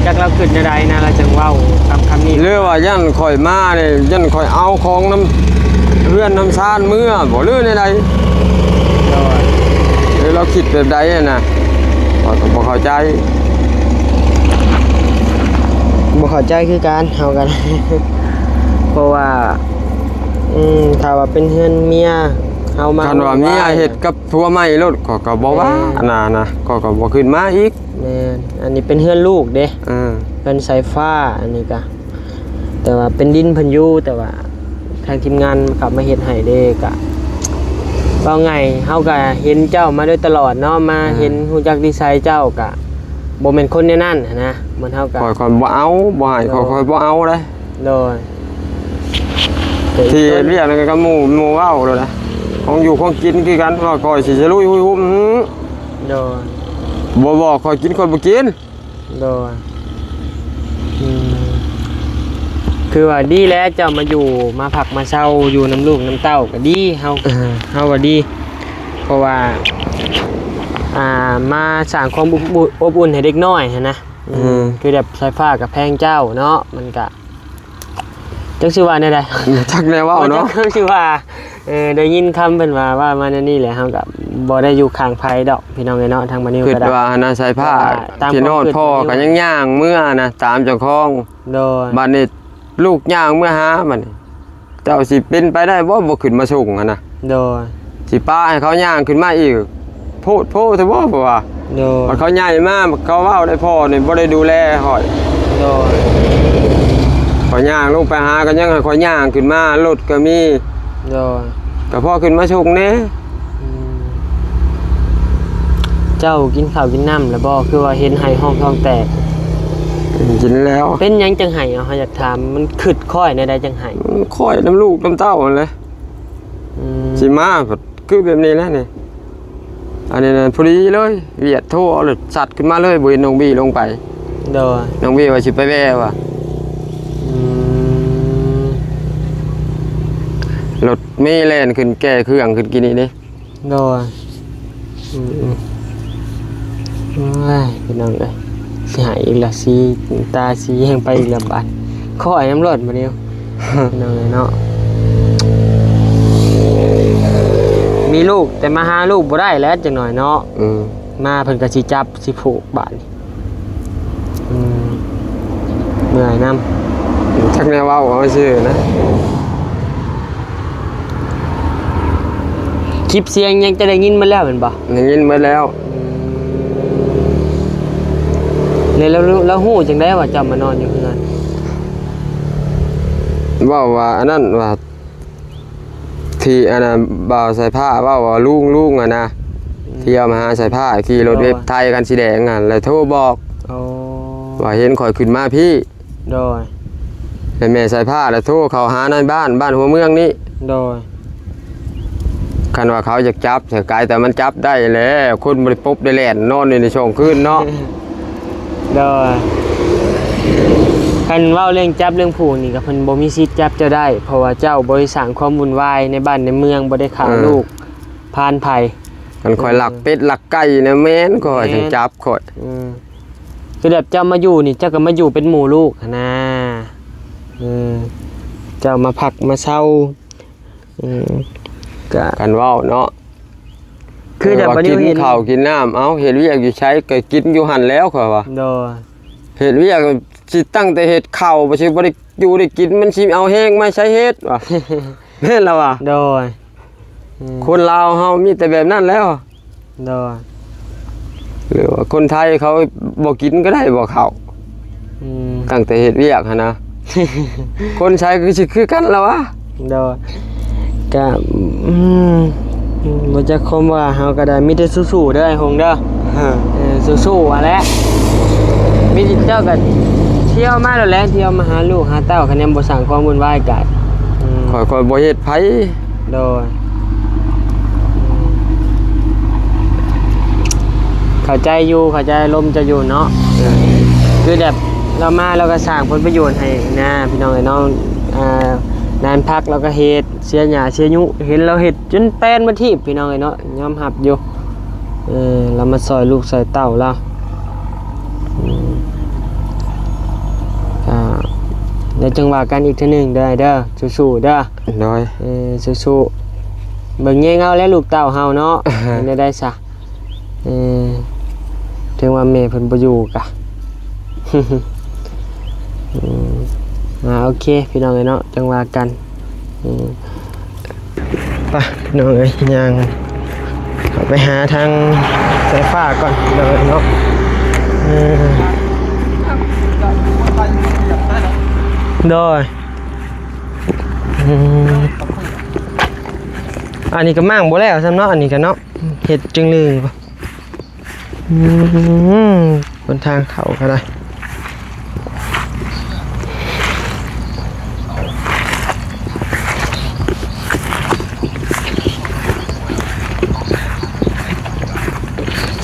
ຈັກລາວຄິດແນວໃດນະ ລາວຈຶ່ງເວົ້າຄຳ ຄຳນີ້ ຫຼືວ່າຢ້ານຂ້ອຍມານີ້ ຢ້ານຂ້ອຍເອົາຂອງນຳເຮືອນນຳຊານເມືອບໍ ຫຼືແນວໃດ ໂດຍ ຫຼືລາວຄິດແບບໃດຫັ້ນນະ ຂ້ອຍກໍບໍ່ເຂົ້າໃຈ ບໍ່ເຂົ້າໃຈຄືກັນ ເຮົາກໍໄດ້ ເພາະວ່າ ອືມ ຖ້າວ່າເປັນເຮືອນເມຍເຮົາມາ ຄັນວ່າເມຍເຮັດກັບຜົວໃໝ່ໂລດ ຂ້ອຍກໍບໍ່ວ່າ ແມ່ນ ອັນນັ້ນນະ ຂ້ອຍກໍບໍ່ຂຶ້ນມາອີກ ແມ່ນ ອັນນີ້ເປັນເຮືອນລູກເດ້ ເອີ ເຮືອນສາຍຟ້າ ອັນນີ້ກະ ແຕ່ວ່າເປັນດິນເພິ່ນຢູ່ ແຕ່ວ່າທາງທີມງານເຂົາມາເຮັດໃຫ້ເດ້ ກະ ເວົ້າງ່າຍ ເຮົາກະເຫັນເຈົ້າມາໂດຍຕະຫຼອດເນາະ ມາ ອ່າ ເຫັນຮູ້ຈັກນິໄສເຈົ້າ ກະບໍ່ແມ່ນຄົນແນວນັ້ນຫັ້ນນະ ເໝືອນເຮົາກະ ຂ້ອຍ ຂ້ອຍບໍ່ເອົາ ບໍ່ໃຫ້ ໂດຍ ຂ້ອຍ ຂ້ອຍບໍ່ເອົາເດ້ ໂດຍ ທີ່ເຮັດວຽກນັ້ນກໍໝູ່ ໝູ່ເວົ້າໂລດນະ ຂອງຢູ່ຂອງກິນຄືກັນ ວ່າຂ້ອຍຊິສະລຸຍຫຸຍຫຸ້ມ ໂດຍ ບໍ່ ບໍ່ ຂ້ອຍກິນ ຂ້ອຍບໍ່ກິນ ໂດຍ ອືມ ຄືວ່າດີແລ້ວ ເຈົ້າມາຢູ່ ມາພັກມາເຊົາຢູ່ນຳລູກນຳເຕົ້າກໍດີ ເຮົາ ເອີ ເຮົາວ່າດີ ເພາະວ່າ ອ່າ ມາສ້າງຄວາມອົບອຸ່ນ ອົບອຸ່ນໃຫ້ເດັກນ້ອຍຫັ້ນນະ ອືມ ອືມ ຄືແບບສາຍຟ້າກໍແພງເຈົ້າເນາະ ມັນກະ ຈັກຊິວ່າແນວໃດ ຈັກແນວເວົ້າເນາະ ບໍ່ຈັກຄືຊິວ່າ ເອີ ໄດ້ຍິນຄຳເພິ່ນວ່າ ວ່າມາແນວນີ້ແຫຼະ ເຮົາກໍບໍ່ໄດ້ຢູ່ຂ້າງໃຜດອກ ພີ່ນ້ອງເອີຍເນາະ ທາງບ່າວນິວກໍໄດ້ ຄິດວ່າຫັ້ນນະ ສາຍຟ້າ ຕາມ ທີ່ນອນພໍ່ກໍຍັງຍ່າງເມືອນະ ຕາມເຈົ້າຂອງ ໂດຍ ບັດນີ້ລູກຍ່າງເມືອຫາ ບັດນີ້ ເຈົ້າຊິເປັນໄປໄດ້ບໍ່ ບໍ່ຂຶ້ນມາສົ່ງຫັ້ນນະ ໂດຍ ຊິປະໃຫ້ເຂົາຍ່າງຂຶ້ນມາອີກ ໂພດໂພແທ້ບໍ່ ເພາະວ່າ ໂດຍ ບັດເຂົາໃຫຍ່ມາ ເຂົາເວົ້າໄດ້ ພໍ່ນີ້ບໍ່ໄດ້ດູແລຂ້ອຍ ໂດຍ ຂ້ອຍຍ່າງລົງໄປຫາ ກໍຍັງໃຫ້ຂ້ອຍຍ່າງຂຶ້ນມາ ລົດກໍມີ ໂດຍ ກໍພໍຂຶ້ນມາສົ່ງແດ່ ອືມ ເຈົ້າກິນເຂົ້າກິນນ້ຳແລ້ວບໍ່? ຄືວ່າເຫັນໄຫ້ຮ້ອງທ້ອງແຕກ ກິນແລ້ວ ເປັນຫຍັງຈັ່ງໄຫ້? ເຮົາຢາກຖາມ ມັນຄຶດຄ້ອຍແນວໃດຈັ່ງໄຫ້? ມັນຄ້ອຍນຳລູກນຳເຕົ້າຫັ້ນແຫຼະ ອືມ ຊິມາ ຄືແບບນີ້ແຫຼະນີ້ ອັນນີ້ນະ ພໍດີເລີຍ ວຽດໂທເອົາລົດສັດຂຶ້ນມາເລີຍ ບໍ່ເຫັນນ້ອງບີລົງໄປ ໂດຍ ນ້ອງບີວ່າຊິໄປແວ່ວ່າ ອືມ ລົດເມແລ່ນຂຶ້ນແກ່ເຄື່ອງຂຶ້ນກີ້ນີ້ເດ້ ໂດຍ ອືມ ອືມ ໂອ້ຍ ພີ່ນ້ອງເອີຍ ຊິໃຫ້ອີກລະ ສີຕາສີແຮງໄປອີກລະບາດ ຄ້ອຍນຳໂລດບາດນີ້ ພີ່ນ້ອງເອີຍເນາະ ມີລູກແຕ່ມາຫາລູກບໍ່ໄດ້ແຫຼະ ຈັກໜ້ອຍເນາະ ອືມ ມາເພິ່ນກໍຊິຈັບຊິຜູກບາດນີ້ ອືມ ເມື່ອຍນຳ ຈັກແນວເວົ້າ ເວົ້າຊື່ນະ ຄລິບສຽງຫຍັງຈະໄດ້ຍິນໝົດແລ້ວແມ່ນບໍ່? ໄດ້ຍິນໝົດແລ້ວ ອືມ ແລ້ວ ແລ້ວ ແລ້ວຮູ້ຈັ່ງໃດວ່າເຈົ້າມານອນຢູ່ເຮືອນ? ເວົ້າວ່າອັນນັ້ນວ່າ ທີ່ອັນນັ້ນ ບ່າວສາຍຟ້າເວົ້າວ່າລຸງ ລຸງຫັ້ນນະ ອືມ ທີ່ເອົາມາຫາສາຍຟ້າ ຂີ່ລົດ ໂດຍ ເວບໄທຄັນສີແດງຫັ້ນ ແລ້ວໂທບອກ ໂອ້ ວ່າເຫັນຂ້ອຍຂຶ້ນມາພີ້ ໂດຍ ແລ້ວແມ່ສາຍຟ້າລະໂທເຂົ້າຫານາຍບ້ານ ບ້ານຫົວເມືອງນີ້ ໂດຍ ຄັນວ່າເຂົາຢາກຈັບ ສະກາຍແຕ່ມັນຈັບໄດ້ແຫຼະ ຄົນບໍ່ໄດ້ປົບໄດ້ແລ່ນ ນອນຢູ່ໃນຊ່ອງຄືນເນາະ ໂດຍ ຄັນເວົ້າເລື່ອງຈັບເລື່ອງຜູກນີ້ກໍເພິ່ນບໍ່ມີສິດຈັບເຈົ້າໄດ້ ເພາະວ່າເຈົ້າບໍ່ໄດ້ສ້າງຄວາມວຸ່ນວາຍໃນບ້ານໃນເມືອງ ບໍ່ໄດ້ຂ້າ ເອີ ລູກພານໃຜ ຄັນຂ້ອຍ ເອີ ລັກເປັດລັກໄກ່ນະ ແມ່ນຂ້ອຍ ແມ່ນ ຈຶ່ງຈັບຂ້ອຍ ອືມ ຄືແບບເຈົ້າມາຢູ່ນີ້ ເຈົ້າກໍມາຢູ່ເປັນໝູ່ລູກຫັ້ນນາ ເອີ ເຈົ້າມາພັກມາເຊົາ ອືມ ກະ ຄັນເວົ້າເນາະ ຄືແບບວ່າກິນເຂົ້າກິນນ້ຳ ເອົ້າ ເຮັດວຽກຢູ່ໃສກໍກິນຢູ່ຫັ້ນແລ້ວ ຂ້ອຍວ່າ ໂດຍ ເຮັດວຽກຊິຕັ້ງແຕ່ເຮັດເຂົ້າ ບໍ່ຊິບໍ່ໄດ້ຢູ່ໄດ້ກິນ ມັນຊິເອົາແຮງມາໃສເຮັດວ່າ ແມ່ນລະວ່າ ໂດຍ ອືມ ຄົນລາວເຮົາມີແຕ່ແບບນັ້ນແລ້ວ ໂດຍ ຫຼືວ່າຄົນໄທເຂົາບໍ່ກິນກໍໄດ້ບໍ່ເຂົ້າ ອືມ ຕັ້ງແຕ່ເຮັດວຽກຫັ້ນນະ ຄົນໃສຄືຊິຄືກັນລະວະ? ໂດຍ ກະ ອືມ ບໍ່ຈັກຄວາມວ່າ ເຮົາກໍໄດ້ມີແຕ່ສູ້ໆເດີ ອ້າຍຫົງເດີ. ເອີ ສູ້ໆຫັ້ນແຫຼະ ມີແຕ່ເຈົ້າກໍທ່ຽວມາໂລດແຫຼະ ທ່ຽວມາຫາລູກຫາເຕົ້າ ຄັນຍັງບໍ່ສ້າງຄວາມວຸ່ນວາຍກະ ອືມ ຂ້ອຍ ຂ້ອຍບໍ່ເຮັດໃຜ. ໂດຍ ເຂົ້າໃຈຢູ່ ເຂົ້າໃຈອາລົມເຈົ້າຢູ່ເນາະ. ເອີ ຄືແບບລາວມາລາວກໍສ້າງຜົນປະໂຫຍດໃຫ້ນາ ພີ່ນ້ອງເອີຍເນາະ. ອ່າ ນານພັກລາວກໍເຮັດ ເສຍຫຍ້າເສຍຍຸ ເຫັນລາວເຮັດຈົນແປນມາທີບ ພີ່ນ້ອງເອີຍເນາະ ຍອມຮັບຢູ່. ເອີ ລາວມາຊ່ອຍລູກຊ່ອຍເຕົ້າລາວ. ອືມ ອ່າ ດຽວຈັ່ງວ່າກັນອີກເທື່ອໜຶ່ງເດີອ້າຍເດີ ສູ້ໆເດີ. ໂດຍ ເອີ ສູ້ໆ ເບິ່ງແຍງເອົາແຫຼະລູກເຕົ້າເຮົາເນາະ. ເປັນແນວໃດຊະ? ເອີ ເຖິງວ່າແມ່ເພິ່ນບໍ່ຢູ່ກະ ອືມ ອ່າ ໂອເຄ ພີ່ນ້ອງເອີຍເນາະ ຈັ່ງວ່າກັນ. ອືມ ໄປ ພີ່ນ້ອງເອີຍ ຍ່າງເຂົ້າໄປຫາທາງສາຍຟ້າກ່ອນ ພີ່ນ້ອງເອີຍເນາະ. ເອີ ໂດຍ ອືມ ອັນນີ້ກໍມ້າງບໍ່ແລ້ວຊ້ຳເນາະ ອັນນີ້ກໍເນາະ ເຮັດຈຶ່ງໜຶ່ງ. ອືມ ຫົນທາງເຂົ້າກໍໄດ້.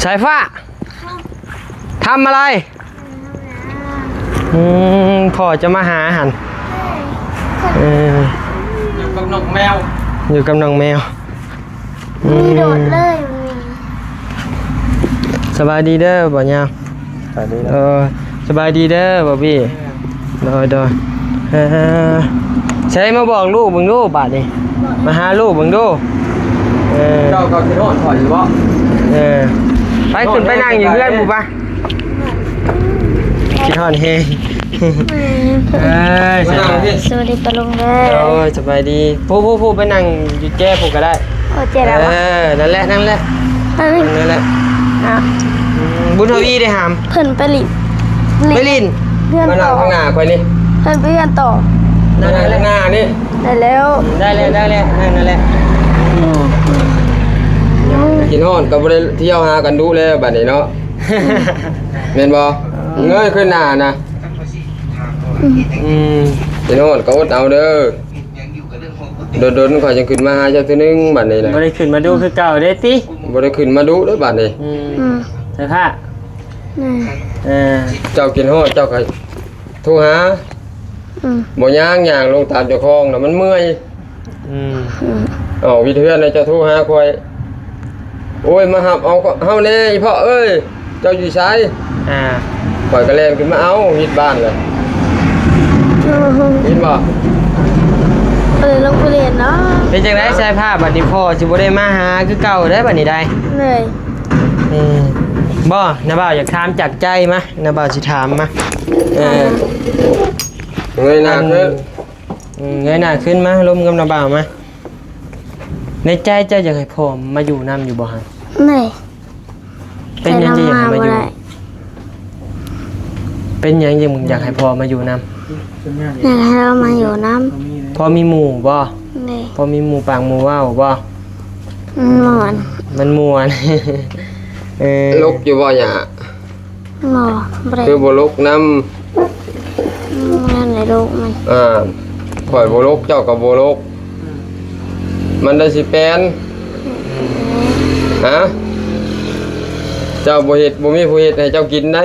ສາຍຟ້າ ທຳອະໄລ? ອືມ ພໍ່ຈະມາຫາຫັ້ນ. ເອີ ຢູ່ກັບນ້ອງແມວ ຢູ່ກັບນ້ອງແມວ. ອືມ ມີໂດດເລີຍ. ສະບາຍດີເດີບ່າວຍາວ. ສະບາຍດີເດີ ເອີ ສະບາຍດີເດີບ່າວບີ. ໂດຍ ໂດຍ ເອີ ໃສມາບອກລູກເບິ່ງດູບາດນີ້ ມາຫາລູກເບິ່ງດູ. ເອີ ເຈົ້າກໍຄິດຮອດຂ້ອຍຢູ່ບໍ່? ເອີ ໄປຂຶ້ນໄປນັ່ງຢູ່ເຮືອນພຸ້ນປະ. ຄິດຮອດແຮງ. ເອີຍ ສະບາຍດີ ສະບາຍດີປ້າລຸງເດີ. ໂອ້ຍ ສະບາຍດີ. ຜູ້ ຜູ້ ຜູ້ ໄປນັ່ງຢູ່ແຈພຸ້ນກໍໄດ້. ໂອ້ ແຈແລ້ວຫວາ? ເອີ ນັ້ນແຫຼະ ນັ້ນແຫຼະ ນັ້ນແຫຼະ. ອືມ ບຸນທະວີເດຫາມ? ເພິ່ນໄປຫຼິ້ນ ໄປຫຼິ້ນເຮືອນຕໍ່ ມານັ່ງຂ້າງໜ້າຂ້ອຍນີ້ ເພິ່ນໄປເຮືອນຕໍ່. ມານັ່ງຂ້າງໜ້ານີ້ ໄດ້ແລ້ວ ໄດ້ແລ້ວ ໄດ້ແລ້ວ ນັ້ນແຫຼະ. ອືມ ກິນຮອດກໍບໍ່ໄດ້ທ່ຽວຫາກັນດຸແລ້ວບາດນີ້ເນາະ. ແມ່ນບໍ່? ເອີ ເງີຍຂຶ້ນໜ້ານະ. ອືມ ອືມ ພີ່ນ້ອງກໍອົດເອົາເດີ ດົນໆຂ້ອຍຈັ່ງຂຶ້ນມາຫາເຈົ້າເທື່ອໜຶ່ງບາດນີ້ນະ. ບໍ່ໄດ້ຂຶ້ນມາດຸຄືເກົ່າເດ້ຕິ? ບໍ່ໄດ້ຂຶ້ນມາດຸເດີບາດນີ້. ອືມ ອືມ ສາຍຟ້າ ເອີ ເຈົ້າກິນຮອດເຈົ້າກໍໂທຫາ. ອືມ ບໍ່ຍ່າງ ຍ່າງລົງຕາມເຈົ້າຂອງນະ ມັນເມື່ອຍ. ອືມ ອືມ ເອົາ ວິດເຮືອນນະ ເຈົ້າໂທຫາຂ້ອຍ. ໂອ້ຍ ມາຮັບເອົາເຮົາແດ່ອີ່ພໍ່ເອີຍ ເຈົ້າຢູ່ໃສ? ອ່າ ຂ້ອຍກໍແລ່ນຂຶ້ນມາເອົາ ວິດບ້ານລະ. ໂອ້ໂຫ ເຫັນບໍ່? ເອີ ລົງໄປເລ່ນເນາະ. ເປັນຈັ່ງໃດສາຍຟ້າ ບາດນີ້ພໍ່ຊິບໍ່ໄດ້ມາຫາຄືເກົ່າເດ້ບາດນີ້ໄດ໋. ເລີຍ ອືມ ບໍ່ ນ້າບ່າວຢາກຖາມຈາກໃຈມາ ນ້າບ່າວຊິຖາມມາ. ເອີ ເອີ ເງີຍໜ້າຂຶ້ນ ອືມ ເງີຍໜ້າຂຶ້ນມາ ລົມກັບນ້າບ່າວມາ. ໃນໃຈເຈົ້າຢາກໃຫ້ພໍ່ມາຢູ່ນຳຢູ່ບໍ່ຫັ້ນ? ແມ່ນ. ເປັນຫຍັງຈຶ່ງຢາກໃຫ້ມາຢູ່? ເປັນຫຍັງຈຶ່ງຢາກໃຫ້ພໍ່ມາຢູ່ນຳ? ຢາກໃຫ້ລາວມາຢູ່ນຳ. ພໍ່ມີໝູ່ບໍ່? ແມ່ນ. ພໍ່ມີໝູ່ປາກໝູ່ເວົ້າບໍ່? ມັນມ່ວນ ມັນມ່ວນ. ເອີ ລົກຢູ່ບໍ່ຫຍ້າ? ບໍ່ ບໍ່ໄດ້ ຄືບໍ່ລົກນຳ? ອືມ ນັ້ນແຫຼະລູກມັນ. ອ່າ ຂ້ອຍບໍ່ລົກ ເຈົ້າກໍບໍ່ລົກ ມັນໄດ້ຊິແປນ. ຮະ ເຈົ້າບໍ່ເຮັດ ບໍ່ມີຜູ້ເຮັດໃຫ້ເຈົ້າກິນໄດ໋.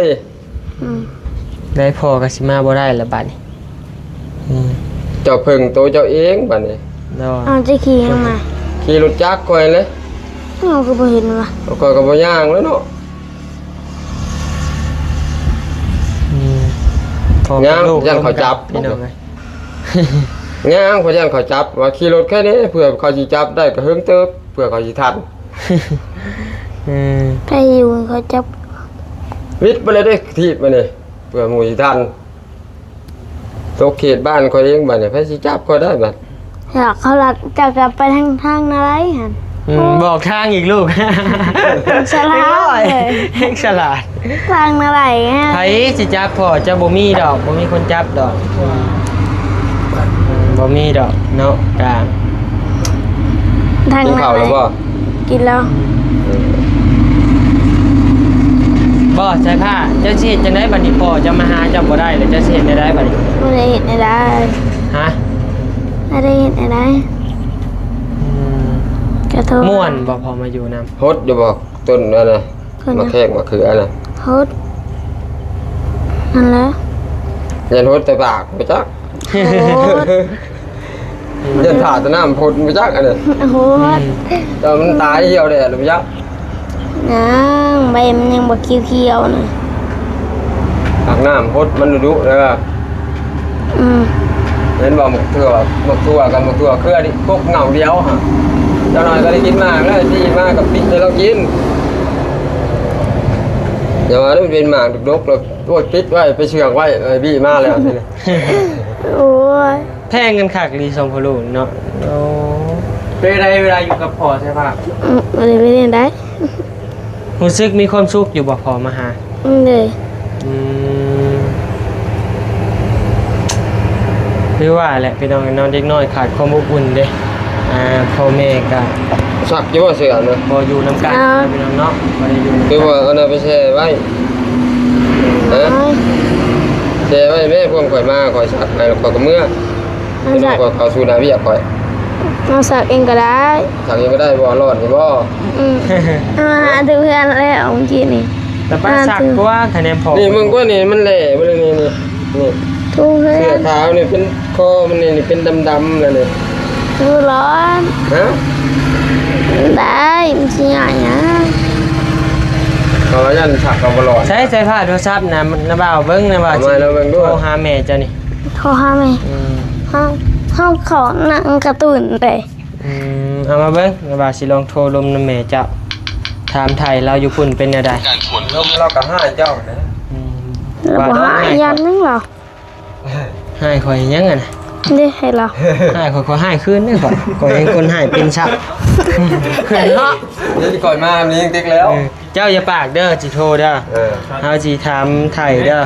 ອືມ ໄດ້ ພໍ່ກໍຊິມາບໍ່ໄດ້ລະບາດນີ້. ອືມ ເຈົ້າເພິ່ງໂຕເຈົ້າເອງບາດນີ້. ໂດຍ ເອົາ ຈະຂີ່ຫຍັງມາ? ຂີ່ລົດຈັກຂ້ອຍເລີຍ. ເອົາ ຄືບໍ່ເຫັນວະ? ຂ້ອຍກໍບໍ່ຍ່າງແລ້ວເນາະ. ອືມ ພໍ່ກັບລູກ ຢ້ານເຂົາຈັບ ພີ່ນ້ອງເອີຍ. ຍ່າງ ຂ້ອຍຢ້ານເຂົາຈັບ ວ່າຂີ່ລົດແຄ່ນີ້ ເພື່ອເຂົາຊິຈັບໄດ້ກໍເຫິງເຕີບ ເພື່ອເຂົາຊິທັນ. ເອີ ໄປຢູ່ເຂົາຈັບ ວິດໄປເລີຍເດ້ ຖີບມານີ້ ເພື່ອໝູ່ຊິທັນ. ຕົກເຂດບ້ານຂ້ອຍເອງບາດນີ້ ໃຜຊິຈັບຂ້ອຍໄດ້ບາດ? ຢາກເຂົາລັດ ເຈົ້າກໍໄປທາງ ທາງນາໄລຫັ້ນ. ອືມ ບອກທາງອີກລູກ. ສະຫຼາດເລີຍ ເດັກສະຫຼາດ. ທາງນະໄລ ໃຜຊິຈັບພໍ່? ເຈົ້າບໍ່ມີດອກ ບໍ່ມີຄົນຈັບດອກ. ອືມ ບໍ່ມີດອກເນາະ. ກະ ທາງ ກິນເຂົ້າແລ້ວບໍ່? ກິນແລ້ວ. ບໍ່ ສາຍຟ້າ ເຈົ້າຊິເຮັດຈັ່ງໃດບັດນີ້? ພໍ່ເຈົ້າມາຫາເຈົ້າບໍ່ໄດ້ແລ້ວ ເຈົ້າຊິເຮັດແນວໃດບັດນີ້? ບໍ່ໄດ້ເຮັດແນວໃດ. ຮະ? ບໍ່ໄດ້ເຮັດແນວໃດ. ອືມ ກະໂທ ມ່ວນບໍ່ພໍມາຢູ່ນຳ? ຫົດຢູ່ບໍ່ຕົ້ນອັນນະ? ໝາກແຂ້ງໝາກເຂືອນະ? ຫົດ ຫັ້ນແຫຼະ. ຢ້ານຫົດໃສ່ປາກບໍ່ຈັກ. ໂອ້ ຢ້ານຖ້າແຕ່ນ້ຳພົດບໍ່ຈັກອັນນີ້. ໂອ້ ແຕ່ມັນຕາຍຫ່ຽວແລ້ວບໍ່ຈັກ. ຍັງ ໃບມັນຍັງບໍ່ຂຽວໆນະ. ອາບນ້ຳພົດມັນດຸໆເດີ. ອືມ ເຫັນບໍ່ ໝາກຖົ່ວ ໝາກຖົ່ວກັບໝາກຖົ່ວເຄືອນີ້ ກົກເຫງົ້າດຽວຫັ້ນ. ຈັກໜ່ອຍກໍໄດ້ກິນໝາກແລ້ວ ປີ້ມາກັບປິດໃຫ້ລາວກິນ. ຢ່າວ່າເດີ ມັນເປັນໝາກດົກໆ ແລ້ວ ໂອ້ຍ ປິດໄວ້ ໄປເຊື່ອງໄວ້ ໄອ້ບີ້ມາແລ້ວ. ໂອ້ຍ ແພງກັນຄັກອີ່ຫຼີສອງພໍ່ລູກເນາະ. ໂອ້ ເປັນໃດເວລາຢູ່ກັບພໍ່ໃຊ່ປະ? ອືມ ບໍ່ໄດ້ເປັນໃດ. ຮູ້ສຶກມີຄວາມສຸກຢູ່ບໍ່ ພໍ່ມາຫາ? ອືມ ເດ້. ອືມ ຄືວ່າແຫຼະພີ່ນ້ອງເນາະ ເດັກນ້ອຍຂາດຄວາມອົບອຸ່ນເດ້. ອ່າ ພໍ່ແມ່ກະຊັກຢູ່ບໍ່ເສື້ອນະ? ບໍ່ຢູ່ນຳກັນ ອ້າວ ພີ່ນ້ອງເນາະ ບໍ່ໄດ້ຢູ່ນຳກັນ. ຄືວ່າເອົານຳໄປແຊ່ໄວ້ ຮະ? ໂອ້ຍ ແຊ່ໄວ້ແມ່ ພວກຂ້ອຍມາ ຂ້ອຍຊັກໃຫ້ ແລ້ວຂ້ອຍກໍເມືອ. ເອົາຊັກ ຂ້ອຍເຂົ້າສູ່ໜ້າວຽກຂ້ອຍ. ເອົາຊັກເອງກໍໄດ້. ຊັກເອງກໍໄດ້ບໍ່? ຮ້ອນຢູ່ບໍ່? ອືມ ເອົາມາຫາຖືເຮືອນແລ້ວເມື່ອກີ້ນີ້. ແຕ່ໄປຊັກກວ່າຄະແນນພໍ. ນີ້ເບິ່ງກວ່ານີ້ ມັນແຫຼ້ເບິ່ງນີ້ ນີ້ ນີ້ ທຸ່ງເຮືອນ. ເສື້ອຂາວນີ້ເປັນ ຄໍມັນນີ້ ນີ້ເປັນດຳໆແລ້ວນີ້. ບໍ່ຮ້ອນ. ຮະ? ໄດ້ ມັນຊິຍາກຫຍັງ? ເຂົາວ່າຢ້ານຊັກກໍບໍ່ຮ້ອນ. ໃຊ້ ໃຊ້ຜ້າໂທລະສັບນະ ນະບ່າວເບິ່ງ ນະບ່າວ ເອົາມາແລ້ວເບິ່ງດູ ໂທຫາແມ່ເຈົ້ານີ້. ໂທຫາແມ່. ອືມ ເຮົາ ເຮົາເຂົ້າໜັງກາຕູນເດ້. ອືມ ເອົາມາເບິ່ງ ວ່າຊິລອງໂທລົມນຳແມ່ເຈົ້າ ຖາມໄຖ່ລາວຢູ່ພຸ້ນເປັນແນວໃດ. ລົມລາວກໍຮ້າຍເຈົ້ານະ. ອືມ ລາວບໍ່ຮ້າຍ ຢ້ານຫຍັງລາວ? ຮ້າຍຂ້ອຍຫຍັງຫັ້ນນະ? ເດ້ ໃຫ້ລາວ ຮ້າຍຂ້ອຍ ຂ້ອຍຮ້າຍຄືນເດ້ຂ້ອຍ. ຂ້ອຍເປັນຄົນຮ້າຍເປັນຊະ. ເນາະ ເຫັນຂ້ອຍມານີ້ເຕັກແລ້ວ. ເອີ ເຈົ້າຢ່າປາກເດີ ຊິໂທເດີ. ເອີ ເຮົາຊິຖາມໄຖ່ເດີ.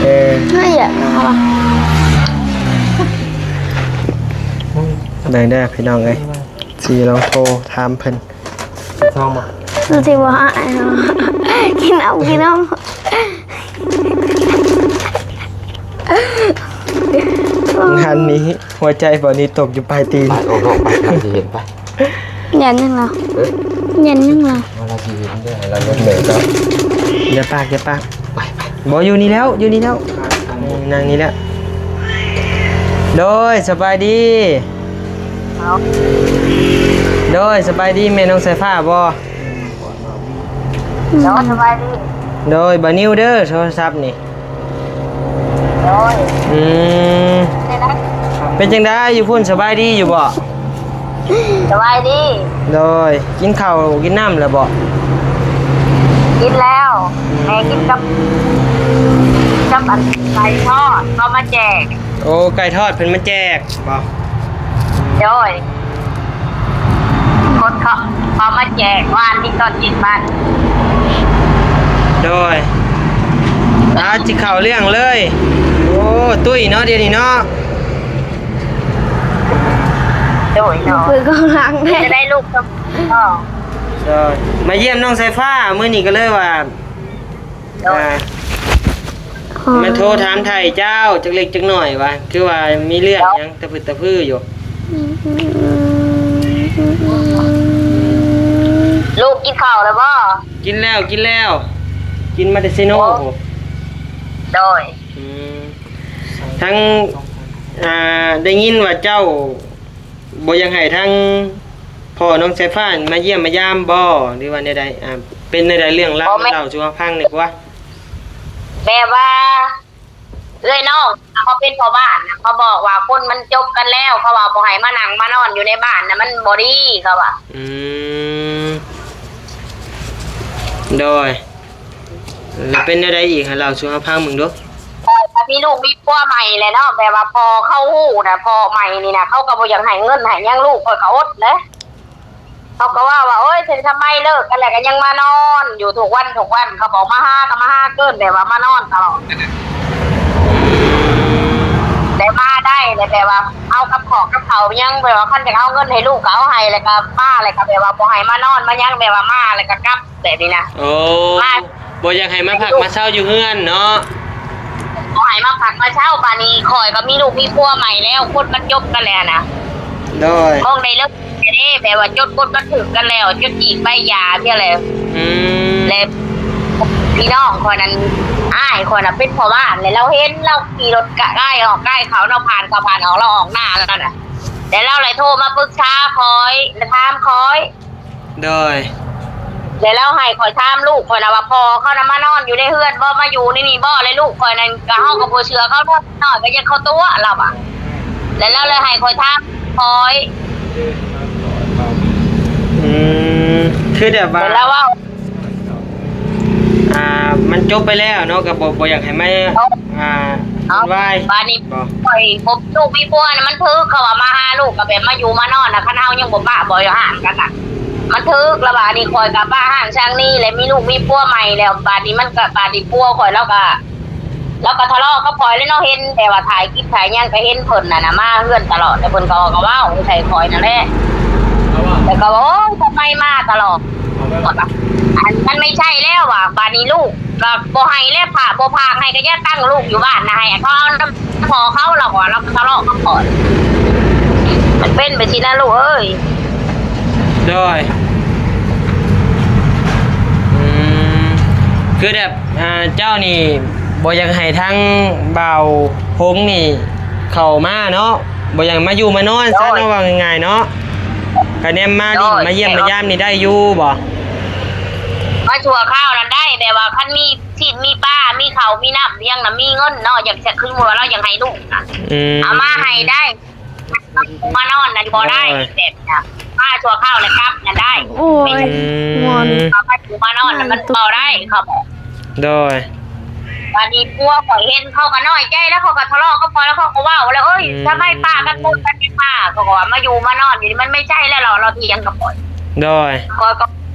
ເອີ ໃຫ້ຢາກນອນ. ໄດ້ເດີພີ່ນ້ອງເອີຍ ຊິລອງໂທຖາມເພິ່ນ. ກິນຊອງບໍ່? ຄືຊິບໍ່ໃຫ້ເນາະ ກິນເອົາ ກິນເອົາ. ງານນີ້ຫົວໃຈບ່າວນິວຕົກຢູ່ປາຍຕີນ. ໄປອອກນອກໄປ ເຮົາຊິເຫັນໄປ. ຢ້ານຫຍັງລາວ? ເອີ ຢ້ານຫຍັງລາວ? ເຮົາຊິເຫັນເດີ ລາວລົດແມ່ນເຈົ້າ. ຢ່າປາກ ຢ່າປາກ. ໄປ ໄປ ບໍ່ ຢູ່ນີ້ແລ້ວ ຢູ່ນີ້ແລ້ວ. ເອີ ນັ່ງນີ້ແຫຼະ. ໂດຍ ສະບາຍດີ. ໂດຍ ສະບາຍດີ ແມ່ນ້ອງສາຍຟ້າບໍ່? ໂດຍ ສະບາຍດີ. ໂດຍ ບ່າວນິວເດີ ໂທລະສັບນີ້. ໂດຍ ອືມ ເປັນຈັ່ງໃດ ເປັນຈັ່ງໃດຢູ່ພຸ້ນ ສະບາຍດີຢູ່ບໍ່? ສະບາຍດີ. ໂດຍ ກິນເຂົ້າກິນນ້ຳແລ້ວບໍ່? ກິນແລ້ວ. ອືມ ແມ່ກິນກັບ ກັບອັນໄກ່ທອດເຂົາມາແຈກ. ໂອ້ ໄກ່ທອດເພິ່ນມາແຈກບໍ່? ໂດຍ ຄົນເຂົາ ເຂົາມາແຈກວານນີ້ຕອນເຈັດບາດ. ໂດຍ ອາ ຊິເຂົ້າເລື່ອງເລີຍ. ໂອ້ ຕຸ້ຍເນາະ ດຽວນີ້ເນາະ. ໂດຍ ໂດຍ ຄືກຳລັງແທ້ ຈະໄດ້ລູກກັບພໍ່. ໂດຍ ມາຢ້ຽມນ້ອງສາຍຟ້າມື້ນີ້ກໍເລີຍວ່າ ໂດຍ ອ່າ ມາໂທຖາມໄຖ່ເຈົ້າຈັກເລັກຈັກໜ້ອຍວ່າ ຄືວ່າມີເລື່ອງຫຍັງຕະພຶດຕະພືຢູ່. ລູກກິນເຂົ້າແລ້ວບໍ່? ກິນແລ້ວ ກິນແລ້ວ ກິນມາແຕ່ເຊໂນ. ໂອ້ ໂດຍ ອືມ ທັງ ອ່າ ໄດ້ຍິນວ່າເຈົ້າບໍ່ຢາກໃຫ້ທາງ ພໍ່ນ້ອງສາຍຟ້າມາຢ້ຽມມາຢາມບໍ່ ຫຼືວ່າແນວໃດ? ອ່າ ເປັນແນວໃດເລື່ອງລາວ? ເລົ່າສູ່ເຮົາຟັງໜ່ອຍກວ່າ. ແບບວ່າເອື້ອຍນ້ອງເຂົາເປັນພໍ່ບ້ານນະ ເຂົາບອກວ່າຄົນມັນຈົບກັນແລ້ວ ເຂົາວ່າບໍ່ໃຫ້ມານັ່ງມານອນຢູ່ໃນບ້ານນະ ມັນບໍ່ດີ ເຂົາວ່າ. ອືມ ໂດຍ ແລ້ວເປັນແນວໃດອີກ ໃຫ້ເລົ່າສູ່ເຮົາຟັງເບິ່ງດູ. ເອີ ກໍມີລູກມີຜົວໃໝ່ແຫຼະເນາະ ແບບວ່າພໍເຂົາຮູ້ນະ ພໍ່ໃໝ່ນີ້ນະ ເຂົາກໍບໍ່ຢາກໃຫ້ເງິນໃຫ້ຫຍັງລູກ ຂ້ອຍກໍອົດແຫຼະ. ເຂົາກໍເວົ້າວ່າ ໂອ້ຍ ເປັນທຳໄມເລີກກັນແລ້ວກໍຍັງມານອນຢູ່ທຸກວັນທຸກວັນ. ເຂົາບອກມາຫາກໍມາຫາເກີນ ແບບວ່າມານອນຕະຫຼອດ. ແຕ່ມາໄດ້ແຫຼະ ແຕ່ວ່າເອົາກັບຂອງກັບເຂົາຍັງ ແບບວ່າຄັນຢາກເອົາເງິນໃຫ້ລູກກໍເອົາໃຫ້ ແລ້ວກໍມາ ແລ້ວກໍແບບວ່າບໍ່ໃຫ້ມານອນມາຫຍັງ ແບບວ່າມາແລ້ວກໍກັບແບບນີ້ນະ. ໂອ້ ມາ ບໍ່ຢາກໃຫ້ມາພັກມາເຊົາຢູ່ເຮືອນເນາະ. ບໍ່ໃຫ້ມາພັກມາເຊົາ. ບາດນີ້ຂ້ອຍກໍມີລູກມີຜົວໃໝ່ແລ້ວ ຄົນມັນຈົບກັນແລ້ວນະ. ໂດຍ ຄງໄດ້ເລີກ ເດ້ ແບບວ່າຈົດກົດບັນທຶກກັນແລ້ວ ຈົດຈີກໃບຫຍ່າເທື່ອແລ້ວ. ອືມ ແລະ ພີ່ນ້ອງຂ້ອຍນັ້ນ ອ້າຍຂ້ອຍນະເປັນພໍ່ບ້ານ ແລະລາວເຫັນ ລາວຂີ່ລົດກາຍອອກກາຍເຂົ້າເນາະ ຜ່ານເຂົ້າຜ່ານອອກ ລາວອອກໜ້າແລ້ວນະ ແລະລາວເລີຍໂທມາປຶກສາຂ້ອຍ ແລະຖາມຂ້ອຍ. ໂດຍ ແລະລາວໃຫ້ຂ້ອຍຖາມລູກຂ້ອຍນະວ່າ ພໍ່ເຂົານະມານອນຢູ່ໃນເຮືອນບໍ່ ມາຢູ່ໃນນີ້ບໍ່? ແລະລູກຂ້ອຍນັ້ນ ກໍເຮົາກໍບໍ່ເຊື່ອເຂົາເນາະ ນ້ອຍກໍຢ້ານເຂົາຕົວະ ລາວວ່າ. ແລ້ວລາວເລີຍໃຫ້ຂ້ອຍຖາມຂ້ອຍ ອືມ ຄືແບບວ່າ ແລ້ວລາວເວົ້າ ອ່າ ມັນຈົບໄປແລ້ວເນາະ ກໍບໍ່ ບໍ່ຢາກໃຫ້ມາ ເອົາ ອ່າ ເອົາ ວຸ່ນວາຍ ບາດນີ້ ບໍ່ ຂ້ອຍຄົບລູກມີຜົວນະ ມັນຖືກ ເຂົາວ່າມາຫາລູກ ກໍແບບມາຢູ່ມານອນນະ ຄັນເຮົາຍັງບໍ່ປະບໍ່ຢ່າຮ້າງກັນນະ ມັນຖືກ. ແລ້ວບາດນີ້ຂ້ອຍກໍປະຮ້າງຊ່າງນີ້ ແລະມີລູກມີຜົວໃໝ່ແລ້ວ ບາດນີ້ມັນກໍ ບາດນີ້ຜົວຂ້ອຍລາວກໍ ລາວກໍທະເລາະກັບຂ້ອຍແຫຼະເນາະ ເຫັນແຕ່ວ່າຖ່າຍຄລິບຖ່າຍຫຍັງກໍເຫັນເພິ່ນນັ້ນນະມາເຮືອນຕະຫຼອດ ແຕ່ເພິ່ນກໍເວົ້າໃສ່ຂ້ອຍນັ້ນແຫຼະ ແລ້ວກໍວ່າ ໂອ້ຍ ທຳໄມມາຕະຫຼອດ ອັນ ມັນໄມ່ໃຊ່ແລ້ວວ່າ ບາດນີ້ລູກກໍບໍ່ໃຫ້ແລ້ວ ພະບໍ່ພາກໃຫ້ ກໍຢ່າຕັ້ງລູກຢູ່ບ້ານນະ ໃຫ້ເຂົາເອົານຳພໍ່ເຂົາ ລາວວ່າ ລາວກໍທະເລາະກັບຂ້ອຍ ມັນເປັນໄປຊີ້ນະລູກເອີຍ. ໂດຍ ອືມ ຄືແບບ ອ່າ ເຈົ້ານີ້ບໍ່ຢາກໃຫ້ທາງບ່າວຫົງນີ້ເຂົ້າມາເນາະ ບໍ່ຢາກມາຢູ່ມານອນຊັ້ນເນາະ ໂດຍ ເວົ້າງ່າຍໆເນາະ ກະແນມມາຫຼິ້ນ ໂດຍ ມາຢ້ຽມມາຢາມນີ້ໄດ້ຢູ່ບໍ່? ມາຊົ່ວຄາວນັ້ນໄດ້ ແບບວ່າຄັນມີຊີ້ນມີປາ ມີເຂົ້າມີນ້ຳ ມີຫຍັງນະ ມີເງິນເນາະ ຢາກ ຄືວ່າລາວຢາກໃຫ້ລູກນະ ອືມ ເອົາມາໃຫ້ໄດ້. ມານອນນັ້ນບໍ່ໄດ້ ໂດຍ ແບບນີ້ນະ ມາຊົ່ວຄາວແລ້ວກັບນັ້ນໄດ້ ໂອ້ຍ ເປັນ ອືມ ເອົາໄປປູມານອນນັ້ນມັນບໍ່ໄດ້ ເຂົາບອກ ໂດຍ ບາດນີ້ຜົວຂ້ອຍເຫັນ ເຂົາກໍນ້ອຍໃຈແລ້ວ ເຂົາກໍທະເລາະກັບຂ້ອຍ ແລ້ວເຂົາກໍເວົ້າແລ້ວ ເອີຍ ອືມ ທຳໄມປະກັນໝົດ ກັນມາ ເຂົາກໍວ່າມາຢູ່ມານອນຢູ່ນີ້ ມັນໄມ່ໃຊ່ແລ້ວ ລາວ ລາວຖຽງກັບຂ້ອຍ ໂດຍ ຂ້ອຍກໍ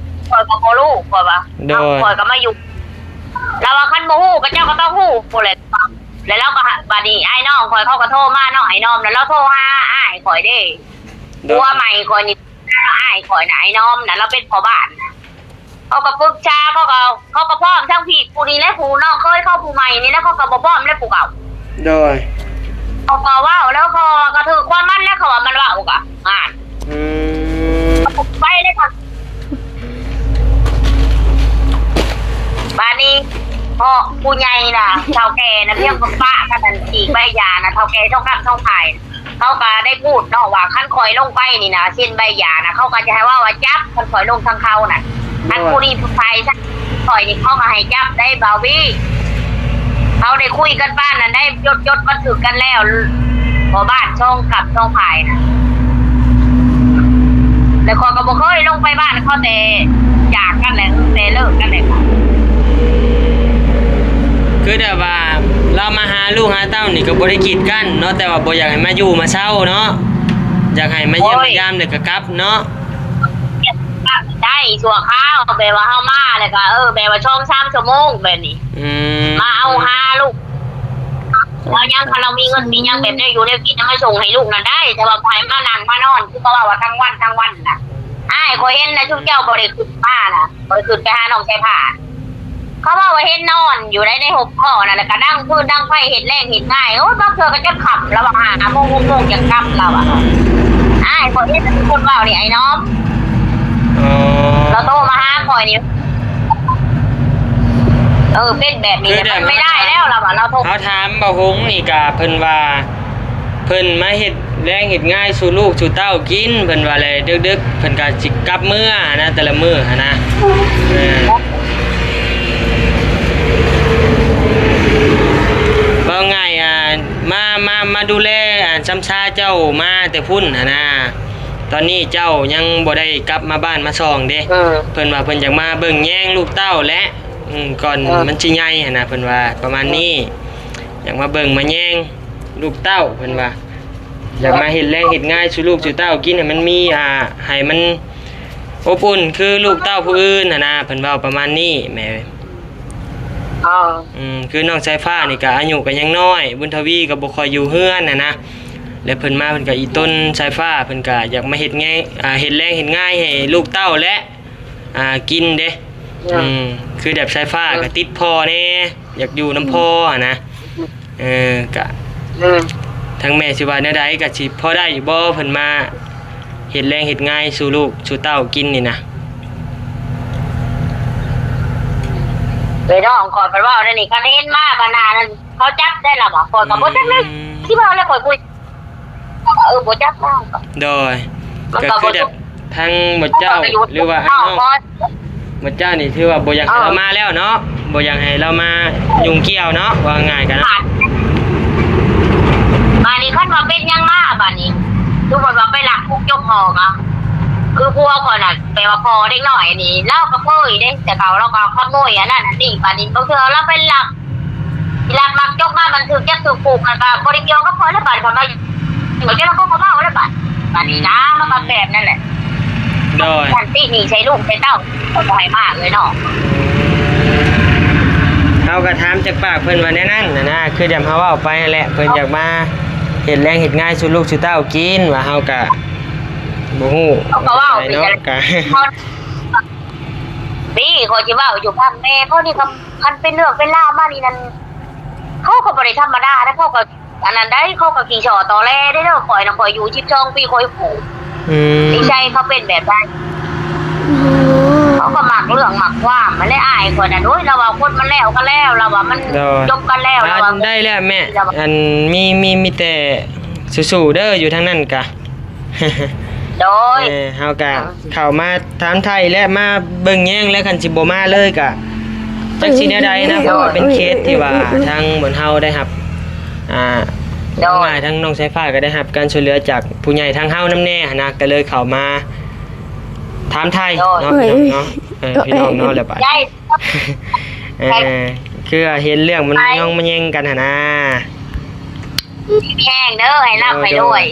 ຂ້ອຍກໍບໍ່ຮູ້ ຂ້ອຍວ່າ ໂດຍ ຂ້ອຍກໍມາຢູ່ ລາວວ່າ ຄັນບໍ່ຮູ້ກໍເຈົ້າກໍຕ້ອງຮູ້ພຸ້ນແຫຼະ. ແລ້ວລາວກໍ ບາດນີ້ອ້າຍນ້ອງຂ້ອຍເຂົາກໍໂທມາເນາະ ອ້າຍນ້ອມນະ ລາວໂທຫາອ້າຍຂ້ອຍເດ້ ໂດຍ ຜົວໃໝ່ຂ້ອຍນີ້ ອ້າຍຂ້ອຍນະ ອ້າຍນ້ອມນະ ລາວເປັນພໍ່ບ້ານນະ ເຂົາກໍປຶກສາ ເຂົາກໍ ເຂົາກໍພ້ອມທັງພີ້ ຜູ້ນີ້ແຫຼະ ຜູ້ນ້ອງເຂີຍເຂົາຜູ້ໃໝ່ນີ້ແຫຼະ ເຂົາກໍບໍ່ພ້ອມແລ້ວຜູ້ເກົ່າ ໂດຍ ເຂົາກໍເວົ້າແລ້ວ ເຂົາກໍຖືກຄວາມມັນແລ້ວ ເຂົາວ່າມັນເວົ້າກໍ ອ່າ ອືມ ໄປເລີຍ ບາດນີ້ ເພາະຜູ້ໃຫຍ່ນະ ເຖົ້າແກ່ນະ ພຽງປະກັນ ອັນ ຈີກໃບຫຍ່ານະ ເຖົ້າແກ່ສອງຂ້າງສອງຝ່າຍ ເຂົາກໍໄດ້ພູດເນາະວ່າ ຄັນຂ້ອຍລົງໄປນີ້ນະ ເຊັນໃບຫຍ່ານະ ເຂົາກໍຈະໃຫ້ເວົ້າວ່າຈັບ ຄັນຂ້ອຍລົງທາງເຂົານະ ອັນຜູ້ນີ້ຜູ້ຊາຍ ຂ້ອຍນີ້ເຂົາກໍໃຫ້ຈັບໄດ້ ບ່າວວີ ເຂົາໄດ້ຄຸຍກັນປານນັ້ນໄດ້ ຈົດ ຈົດບັນທຶກກັນແລ້ວ ພໍ່ບ້ານສອງກັບສອງຝ່າຍນະ ແລ້ວຂ້ອຍກໍບໍ່ເຄີຍລົງໄປບ້ານເຂົາແຕ່ຈາກກັນແຫຼະ ແຕ່ເລີກກັນແຫຼະ ຄືແບບວ່າລາວມາຫາລູກຫາເຕົ້ານີ້ກໍບໍ່ໄດ້ກີດກັ້ນເນາະ ແຕ່ວ່າບໍ່ຢາກໃຫ້ມາຢູ່ມາເຊົາເນາະ ຢາກໃຫ້ມາຢ້ຽມມາຢາມແລ້ວກໍກັບເນາະ ໄດ້ຊົ່ວຄາວ ແບບວ່າເຮົາມາແລ້ວກໍ ເອີ ແບບວ່າສອງສາມຊົ່ວໂມງແບບນີ້ ອືມ ມາເອົາຫາລູກ ເອົາຫຍັງ ຄັນລາວມີເງິນມີຫຍັງແບບແນວຢູ່ແນວກິນ ມາສົ່ງໃຫ້ລູກນັ້ນໄດ້ ແຕ່ວ່າບໍ່ໃຫ້ມານັ່ງມານອນ ຄືເຂົາເວົ້າວ່າທັງວັນທັງວັນນະ ອ້າຍ ຂ້ອຍເຫັນນະ ຊຸມເຈົ້າບໍ່ໄດ້ຂຶ້ນມານະ ຂ້ອຍຂຶ້ນໄປຫານ້ອງສາຍຟ້າ ເຂົາເວົ້າວ່າເຫັນນອນຢູ່ໃນ ໃນຫົບເຄາະນັ້ນ ແລ້ວກໍດັງຟືນດັງໄຟ ເຮັດແລງເຮັດງາຍ ໂອ້ຍ ບາງເທື່ອກໍຈົນຄ່ຳ ລະຫວ່າຫ້າໂມງ ຫົກໂມງຈັ່ງກັບ ລາວວ່າ ອ້າຍ ຂ້ອຍເຫັນຄົນເວົ້ານີ້ ອ້າຍນ້ອມ ອໍ ລາວໂທມາຫາຂ້ອຍນີ້ ເອີ ເປັນແບບນີ້ ຄືແບບ ມັນໄມ່ໄດ້ແລ້ວ ລາວວ່າ ລາວໂທ ເຮົາຖາມບ່າວຫົງນີ້ກະເພິ່ນວ່າ ເພິ່ນມາເຮັດແລງເຮັດງານສູ່ລູກສູ່ເຕົ້າກິນ ເພິ່ນວ່າແຫຼະ ດຶກໆ ເພິ່ນກໍຊິກັບເມືອຫັ້ນນະ ແຕ່ລະມື້ຫັ້ນນະ ເອີ ເວົ້າງ່າຍ ອ່າ ມາ ມາ ມາດູແລ ອ່າ ຊຳຊາເຈົ້າມາແຕ່ພຸ້ນຫັ້ນນະ ຕອນນີ້ເຈົ້າຍັງບໍ່ໄດ້ກັບມາບ້ານມາຊ່ອງເດ້ ເອີ ເພິ່ນວ່າເພິ່ນຢາກມາເບິ່ງແຍງລູກເຕົ້າແຫຼະ ອືມ ກ່ອນ ເອີ ມັນຊິໃຫຍ່ຫັ້ນນະ ເພິ່ນວ່າປະມານນີ້ ເອີ ຢາກມາເບິ່ງມາແຍງລູກເຕົ້າ ເພິ່ນວ່າ ຢາກມາເຮັດແລງເຮັດງານສູ່ລູກສູ່ເຕົ້າກິນ ໃຫ້ມັນມີ ອ່າ ໃຫ້ມັນ ອົບອຸ່ນຄືລູກເຕົ້າຜູ້ອື່ນຫັ້ນນະ ເພິ່ນເວົ້າປະມານນີ້ແມ່. ເອີ ອືມ ຄືນ້ອງສາຍຟ້ານີ້ກະອາຍຸກະຍັງນ້ອຍ ບຸນທະວີກະບໍ່ຄ່ອຍຢູ່ເຮືອນຫັ້ນນະ ແລະເພິ່ນມາເພິ່ນກະອີ່ຕົນສາຍຟ້າ ເພິ່ນກະຢາກມາເຮັດແຮງ ອ່າ ເຮັດແຮງເຮັດງາຍໃຫ້ລູກເຕົ້າແລະ ອ່າ ກິນເດ້. ອືມ ອືມ ຄືແບບສາຍຟ້າ ເອີ ກະຕິດພໍ່ແດ່ ຢາກຢູ່ນຳພໍ່ຫັ້ນນະ. ອືມ ເອີ ກະ ອືມ ທາງແມ່ຊິວ່າແນວໃດ ກະຊິພໍໄດ້ຢູ່ບໍ່ ເພິ່ນມາເຮັດແຮງເຮັດງາຍສູ່ລູກສູ່ເຕົ້າກິນນີ້ນະ? ເອີຍ ນ້ອງຂ້ອຍເພິ່ນເວົ້າແນວນີ້ ຄັນເຫັນມາບັນໜ້ານັ້ນ ເຂົາຈັບໄດ້ລະບໍ່? ຂ້ອຍກໍບໍ່ຈັກເລີຍ ອືມ ຊິເວົ້າແລ້ວຂ້ອຍບໍ່ ເອີ ບໍ່ຈັກນຳ. ໂດຍ ມັນກໍ ກໍຄືແບບ ທາງໝູ່ເຈົ້າ ຫຼືວ່າອ້າຍນ້ອງ ໝູ່ເຈົ້ານີ້ຖືວ່າບໍ່ຢາກໃຫ້ ເອີ ລາວມາແລ້ວເນາະ ບໍ່ຢາກໃຫ້ລາວມາຫຍຸ້ງກ່ຽວເນາະ ເວົ້າງ່າຍກັນນະ. ບາດນີ້ຄັນວ່າເປັນຫຍັງມາ ບາດນີ້ສົມມຸດວ່າໄປລັກກຸກຈົກຫອກ ຄືຜົວຂ້ອຍນະ ແປວ່າພໍ່ເດັກນ້ອຍນີ້ ລາວກໍເຄີຍເດ້ ແຕ່ເກົ່າລາວກໍຂະໂມຍອັນນັ້ນອັນນີ້ ບາດນີ້ບາງເທື່ອລາວໄປລັກ ລັກມັກຈົກມາ ມັນຖືກຈັບຖືກຄຸກ ມັນກໍບໍ່ໄດ້ກ່ຽວກັບຂ້ອຍແລ້ວ ບາດຂ້ອຍມາ ຂ້ອຍກໍເວົ້າແລ້ວບາດ ບາດນີ້ນະ ມັນກໍແບບນັ້ນແຫຼະ. ໂດຍ ສັນຕິໜີໃສ່ລູກໃສ່ເຕົ້າ ກໍບໍ່ໃຫ້ມາເລີຍເນາະ. ເຮົາກໍຖາມຈາກປາກເພິ່ນວ່າແນວນັ້ນນະ ຄືດຽວເຮົາເວົ້າໄປຫັ້ນແຫຼະ ເພິ່ນຢາກມາເຮັດແຮງເຮັດງານສູ່ລູກສູ່ເຕົ້າກິນ ວ່າເຮົາກໍບໍ່ຮູ້ ເຮົາກໍເວົ້າໄປເນາະ ກໍ ນີ້ຂ້ອຍຊິເວົ້າຢູ່ພັງແມ່ເຂົານີ້ ຄັນເປັນເລື່ອງເປັນລາວມານີ້ນັ້ນ ເຂົາກໍບໍ່ໄດ້ທຳມະດາເດ້ ເຂົາກໍອັນນັ້ນໃດ໋ ເຂົາກໍຂີ້ສໍ້ຕໍແຫຼເດ້ ຂ້ອຍນຳ ຂ້ອຍຢູ່ສິບສອງປີ ຂ້ອຍຮູ້ ອືມ ນິໄສເຂົາເປັນແບບໃດ ອືມ ເຂົາກໍມັກເລື່ອງມັກຄວາມຫັ້ນແຫຼະ ອ້າຍຂ້ອຍນັ້ນ ໂອ້ຍ ລາວວ່າຄົນມັນແລ້ວກໍແລ້ວ ລາວວ່າມັນ ໂດຍ ຈົບກັນແລ້ວ ລາວວ່າ ໄດ້ແລ້ວແມ່ ອັນ ມີ ມີ ມີແຕ່ສູ້ໆເດີ ຢູ່ທາງນັ້ນກະ ໂດຍ ເອີ ເຮົາກະ ອ່າ ເຂົ້າມາຖາມໄຖ່ ແລະ ມາເບິ່ງແຍງ ແລະ ຄັນຊິບໍ່ມາເລີຍກະ ຈັກຊິແນວໃດນະ ເພາະວ່າເປັນເຂດທີ່ວ່າທາງບ່ອນເຮົາໄດ້ຮັບ ອ່າ ໂດຍ ເວົ້າງ່າຍ ທາງນ້ອງສາຍຟ້າກໍໄດ້ຮັບການຊ່ວຍເຫຼືອຈາກຜູ້ໃຫຍ່ທາງເຮົານຳແດ່ຫັ້ນນະ ກໍເລີຍເຂົ້າມາຖາມໄຖ່ ໂດຍ ເນາະ ພີ່ນ້ອງເນາະ ເອີ ພີ່ນ້ອງເນາະ ແລ້ວບາດ ເອີ ຄືວ່າເຫັນເລື່ອງມັນ ມັນຍອງມາແຍ່ງກັນຫັ້ນນະ. ແຮງເດີ ໃຫ້ລ່ຳໃຫ້ລວຍ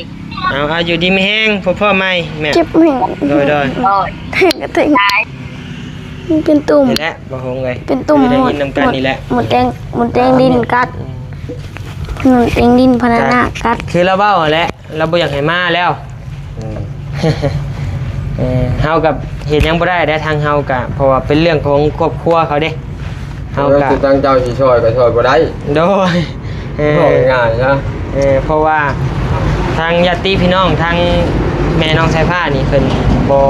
ໂດຍ ໂດຍ ເອົາ ເອົາ ຢູ່ດີມີແຮງ ພົບພໍ້ໃໝ່ແມ່ ເຈັບແຮງ ໂດຍ ໂດຍ ໂດຍ ແຮງກະແທງ ມັນເປັນຕຸ່ມ ນີ້ແຫຼະ ບໍ່ຫົງເອີຍ ເປັນຕຸ່ມ ຄືໄດ້ຍິນນຳກັນນີ້ແຫຼະ ໝົດແດງ ໝົດແດງດິນກັດ ອືມ ໝົດແດງດິນພະນານາດກັດ ຄືລາວເວົ້າຫັ້ນແຫຼະ ລາວບໍ່ຢາກໃຫ້ມາແລ້ວ ອືມ ເອີ ເຮົາກໍເຮັດຫຍັງບໍ່ໄດ້ເດ້ ທາງເຮົາກໍ ເພາະວ່າເປັນເລື່ອງຂອງຄອບຄົວເຂົາເດ້ ເຮົາກໍ ເອີ ຄືທາງເຈົ້າຊິຊ່ອຍກໍຊ່ອຍບໍ່ໄດ້ ໂດຍ ເອີ ເວົ້າງ່າຍໆຊະ ເອີ ເພາະວ່າທາງຍາດຕິພີ່ນ້ອງ ທາງແມ່ນ້ອງສາຍຟ້ານີ້ ເພິ່ນບໍ່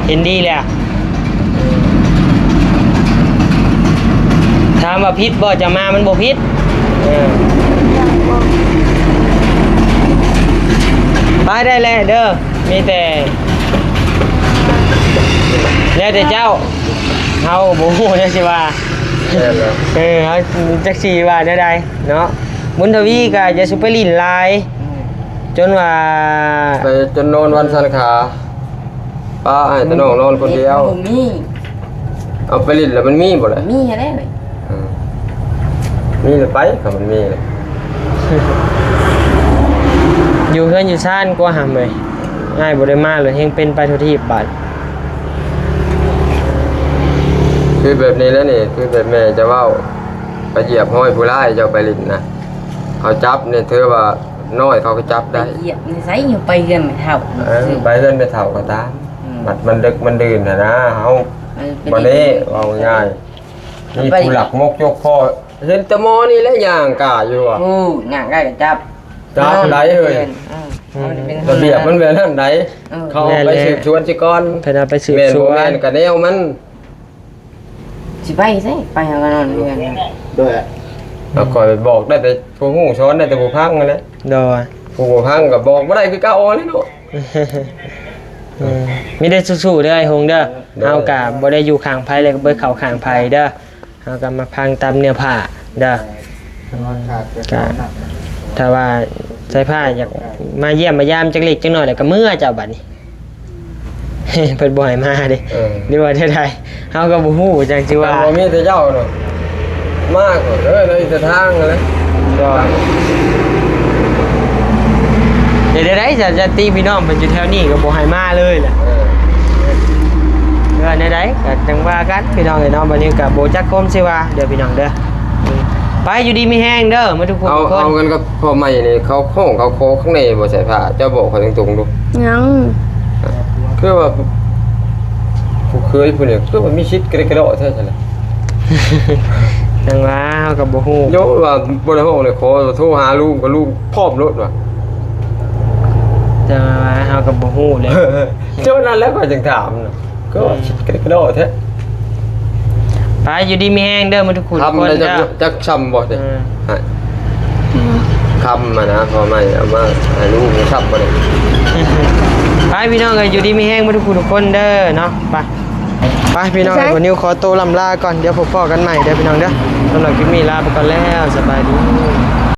ເຫັນດີແລ້ວ ເອີ ຖາມວ່າຜິດບໍ່ ຈະມາມັນບໍ່ຜິດ ເອີ ໄປໄດ້ແລ້ວເດີ ມີແຕ່ ແລ້ວແຕ່ເຈົ້າ ເຮົາບໍ່ຮູ້ແນວຊິວ່າ ແມ່ນແລ້ວ ເອີ ເຮົາຈັກຊິວ່າແນວໃດເນາະ ບຸນທະວີກໍຢ່າສູ່ໄປຫຼິ້ນຫຼາຍ ອືມ ຈົນວ່າ ໄປຈົນນອນວັນສັນຂາ ປ້າອ້າຍຕານ້ອງນອນຄົນດຽວ ບໍ່ມີ ເອົາໄປຫຼິ້ນແລ້ວມັນມີບໍ່ລະ ມີຫັ້ນແຫຼະ ເອີ ມີແລ້ວໄປ ຄັນມັນມີແລ້ວ ຢູ່ເຮືອນຢູ່ຊານກວ່າຫຳເອີຍ ອ້າຍບໍ່ໄດ້ມາເລີຍ ແຮ່ງເປັນໄປທົ່ວທີບບາດ ຄືແບບນີ້ແຫຼະນີ້ ຄືແບບແມ່ຈະເວົ້າ ໄປຢຽບຮອຍຜູ້ຮ້າຍເຈົ້າໄປຫຼິ້ນນະ ເຂົາຈັບນີ້ຖືວ່ານ້ອຍເຂົາກໍຈັບໄດ້ ຢຽບໃນໃສ ຢູ່ໄປເຮືອນແມ່ເຖົ້າ ເອີ ໄປເຮືອນແມ່ເຖົ້າກໍຕາມ ອືມ ບັດມັນດຶກມັນດື່ນຫັ້ນນະ ເຮົາ ເອີ ບັດນີ້ເວົ້າງ່າຍ ມີຜູ້ລັກມົກຈົກພໍ່ ເຫັນແຕ່ໝໍນີ້ແຫຼະຍ່າງກ້າຢູ່ ໂອ້ ຍ່າງກ້າກໍຈັບ ຈັບໄດ້ເຮີ້ຍ ເອີ ອືມ ລະບຽບມັນແມ່ນຫັ້ນໃດ ເອີ ເຂົາເອົາໄປສືບສວນຊິກ່ອນ ເພິ່ນເອົາໄປສືບສວນ ແມ່ນບໍ່ແມ່ນກໍແນວມັນ ຊິໄປໃສ ໄປຫາກໍນອນເຮືອນ ໂດຍ ແລ້ວຂ້ອຍບອກໄດ້ແຕ່ຜູ້ຮູ້ ສອນໄດ້ແຕ່ຜູ້ຟັງຫັ້ນແຫຼະ ໂດຍ ຜູ້ບໍ່ຟັງກໍບອກບໍ່ໄດ້ຄືເກົ່າຫັ້ນແຫຼະເນາະ ເອີ ມີແຕ່ສູ້ໆເດີອ້າຍຫົງເດີ ໂດຍ ເຮົາກໍບໍ່ໄດ້ຢູ່ຂ້າງໃຜ ແລະກໍບໍ່ໄດ້ເຂົ້າຂ້າງໃຜເດີ ເຮົາກໍມາຟັງຕາມເນື້ອຜ້າເດີ ກໍຖ້າວ່າສາຍຟ້າຢາກມາຢ້ຽມມາຢາມຈັກເລັກຈັກນ້ອຍ ແລ້ວກໍເມືອເຈົ້າບັດນີ້ ເພິ່ນບໍ່ໃຫ້ມາເດ້ ເອີ ຫຼືວ່າແນວໃດ ເຮົາກໍບໍ່ຮູ້ຈັ່ງຊິວ່າ ບໍ່ມີແຕ່ເຈົ້າເນາະ ມາກໍເອີ ເລີຍແຕ່ທາງຫັ້ນແຫຼະ ກໍ ເຮັດແນວໃດຊະ ຍາດຕິພີ່ນ້ອງເພິ່ນຢູ່ແຖວນີ້ກໍບໍ່ໃຫ້ມາເລີຍແຫຼະ ເອີ ວ່າແນວໃດກໍຈັ່ງວ່າກັນພີ່ນ້ອງເອີຍເນາະ ບັດນີ້ກໍບໍ່ຈັກຄວາມຊິວ່າເດີພີ່ນ້ອງເດີ. ໄປ ຢູ່ດີມີແຮງເດີໝົດທຸກຜູ້ ເອົາ ທຸກຄົນ ເອົາກັນກັບພໍ່ໃໝ່ນີ້ ເຂົາຮ້ອງເຂົາຂໍຂ້າງໃນບໍ່ໃສ່ຜ້າ ເຈົ້າບອກຂ້ອຍຕົງໆດູ. ຍັງ ຄືວ່າ ຜູ້ເຂີຍຜູ້ນີ້ ຄືວ່າມີສິດກະລິກະດໍ້ແທ້ຊັ້ນລະ. ຈັ່ງວ່າເຮົາກໍບໍ່ຮູ້ ໂຍວ່າບໍ່ໄດ້ຮ້ອງເລີຍ ຂໍໂທຫາລຸງ ກໍລຸງພ້ອມໂລດວ່າ. ຈັ່ງວ່າເຮົາກໍບໍ່ຮູ້ແຫຼະ ເຈົ້ານັ້ນແຫຼະຂ້ອຍຈຶ່ງຖາມນະ ກໍວ່າສິດກະລິກະດໍ້ແທ້. ໄປ ຢູ່ດີມີແຮງເດີໝົດທຸກຜູ້ທຸກຄົນເດີ. ຈັກຊ່ຳບໍ່ນີ້? ເອີ ໃຫ້ ອືມ ຄ່ຳມານະ ພໍ່ໃໝ່ເອົາມາໃຫ້ລຸງ ຄ່ຳບໍ່ນີ້? ໄປ ພີ່ນ້ອງເອີຍ ຢູ່ດີມີແຮງໝົດທຸກຜູ້ທຸກຄົນເດີເນາະ. ໄປ ໄປ ພີ່ນ້ອງເອີຍ ໃສ ພໍ່ນິວຂໍໂຕລ່ຳລາກ່ອນ ດຽວພົບພໍ້ກັນໃໝ່ເດີພີ່ນ້ອງເດີ. ສຳລັບຄລິບນີ້ລາໄປກ່ອນແລ້ວ ສະບາຍດີ.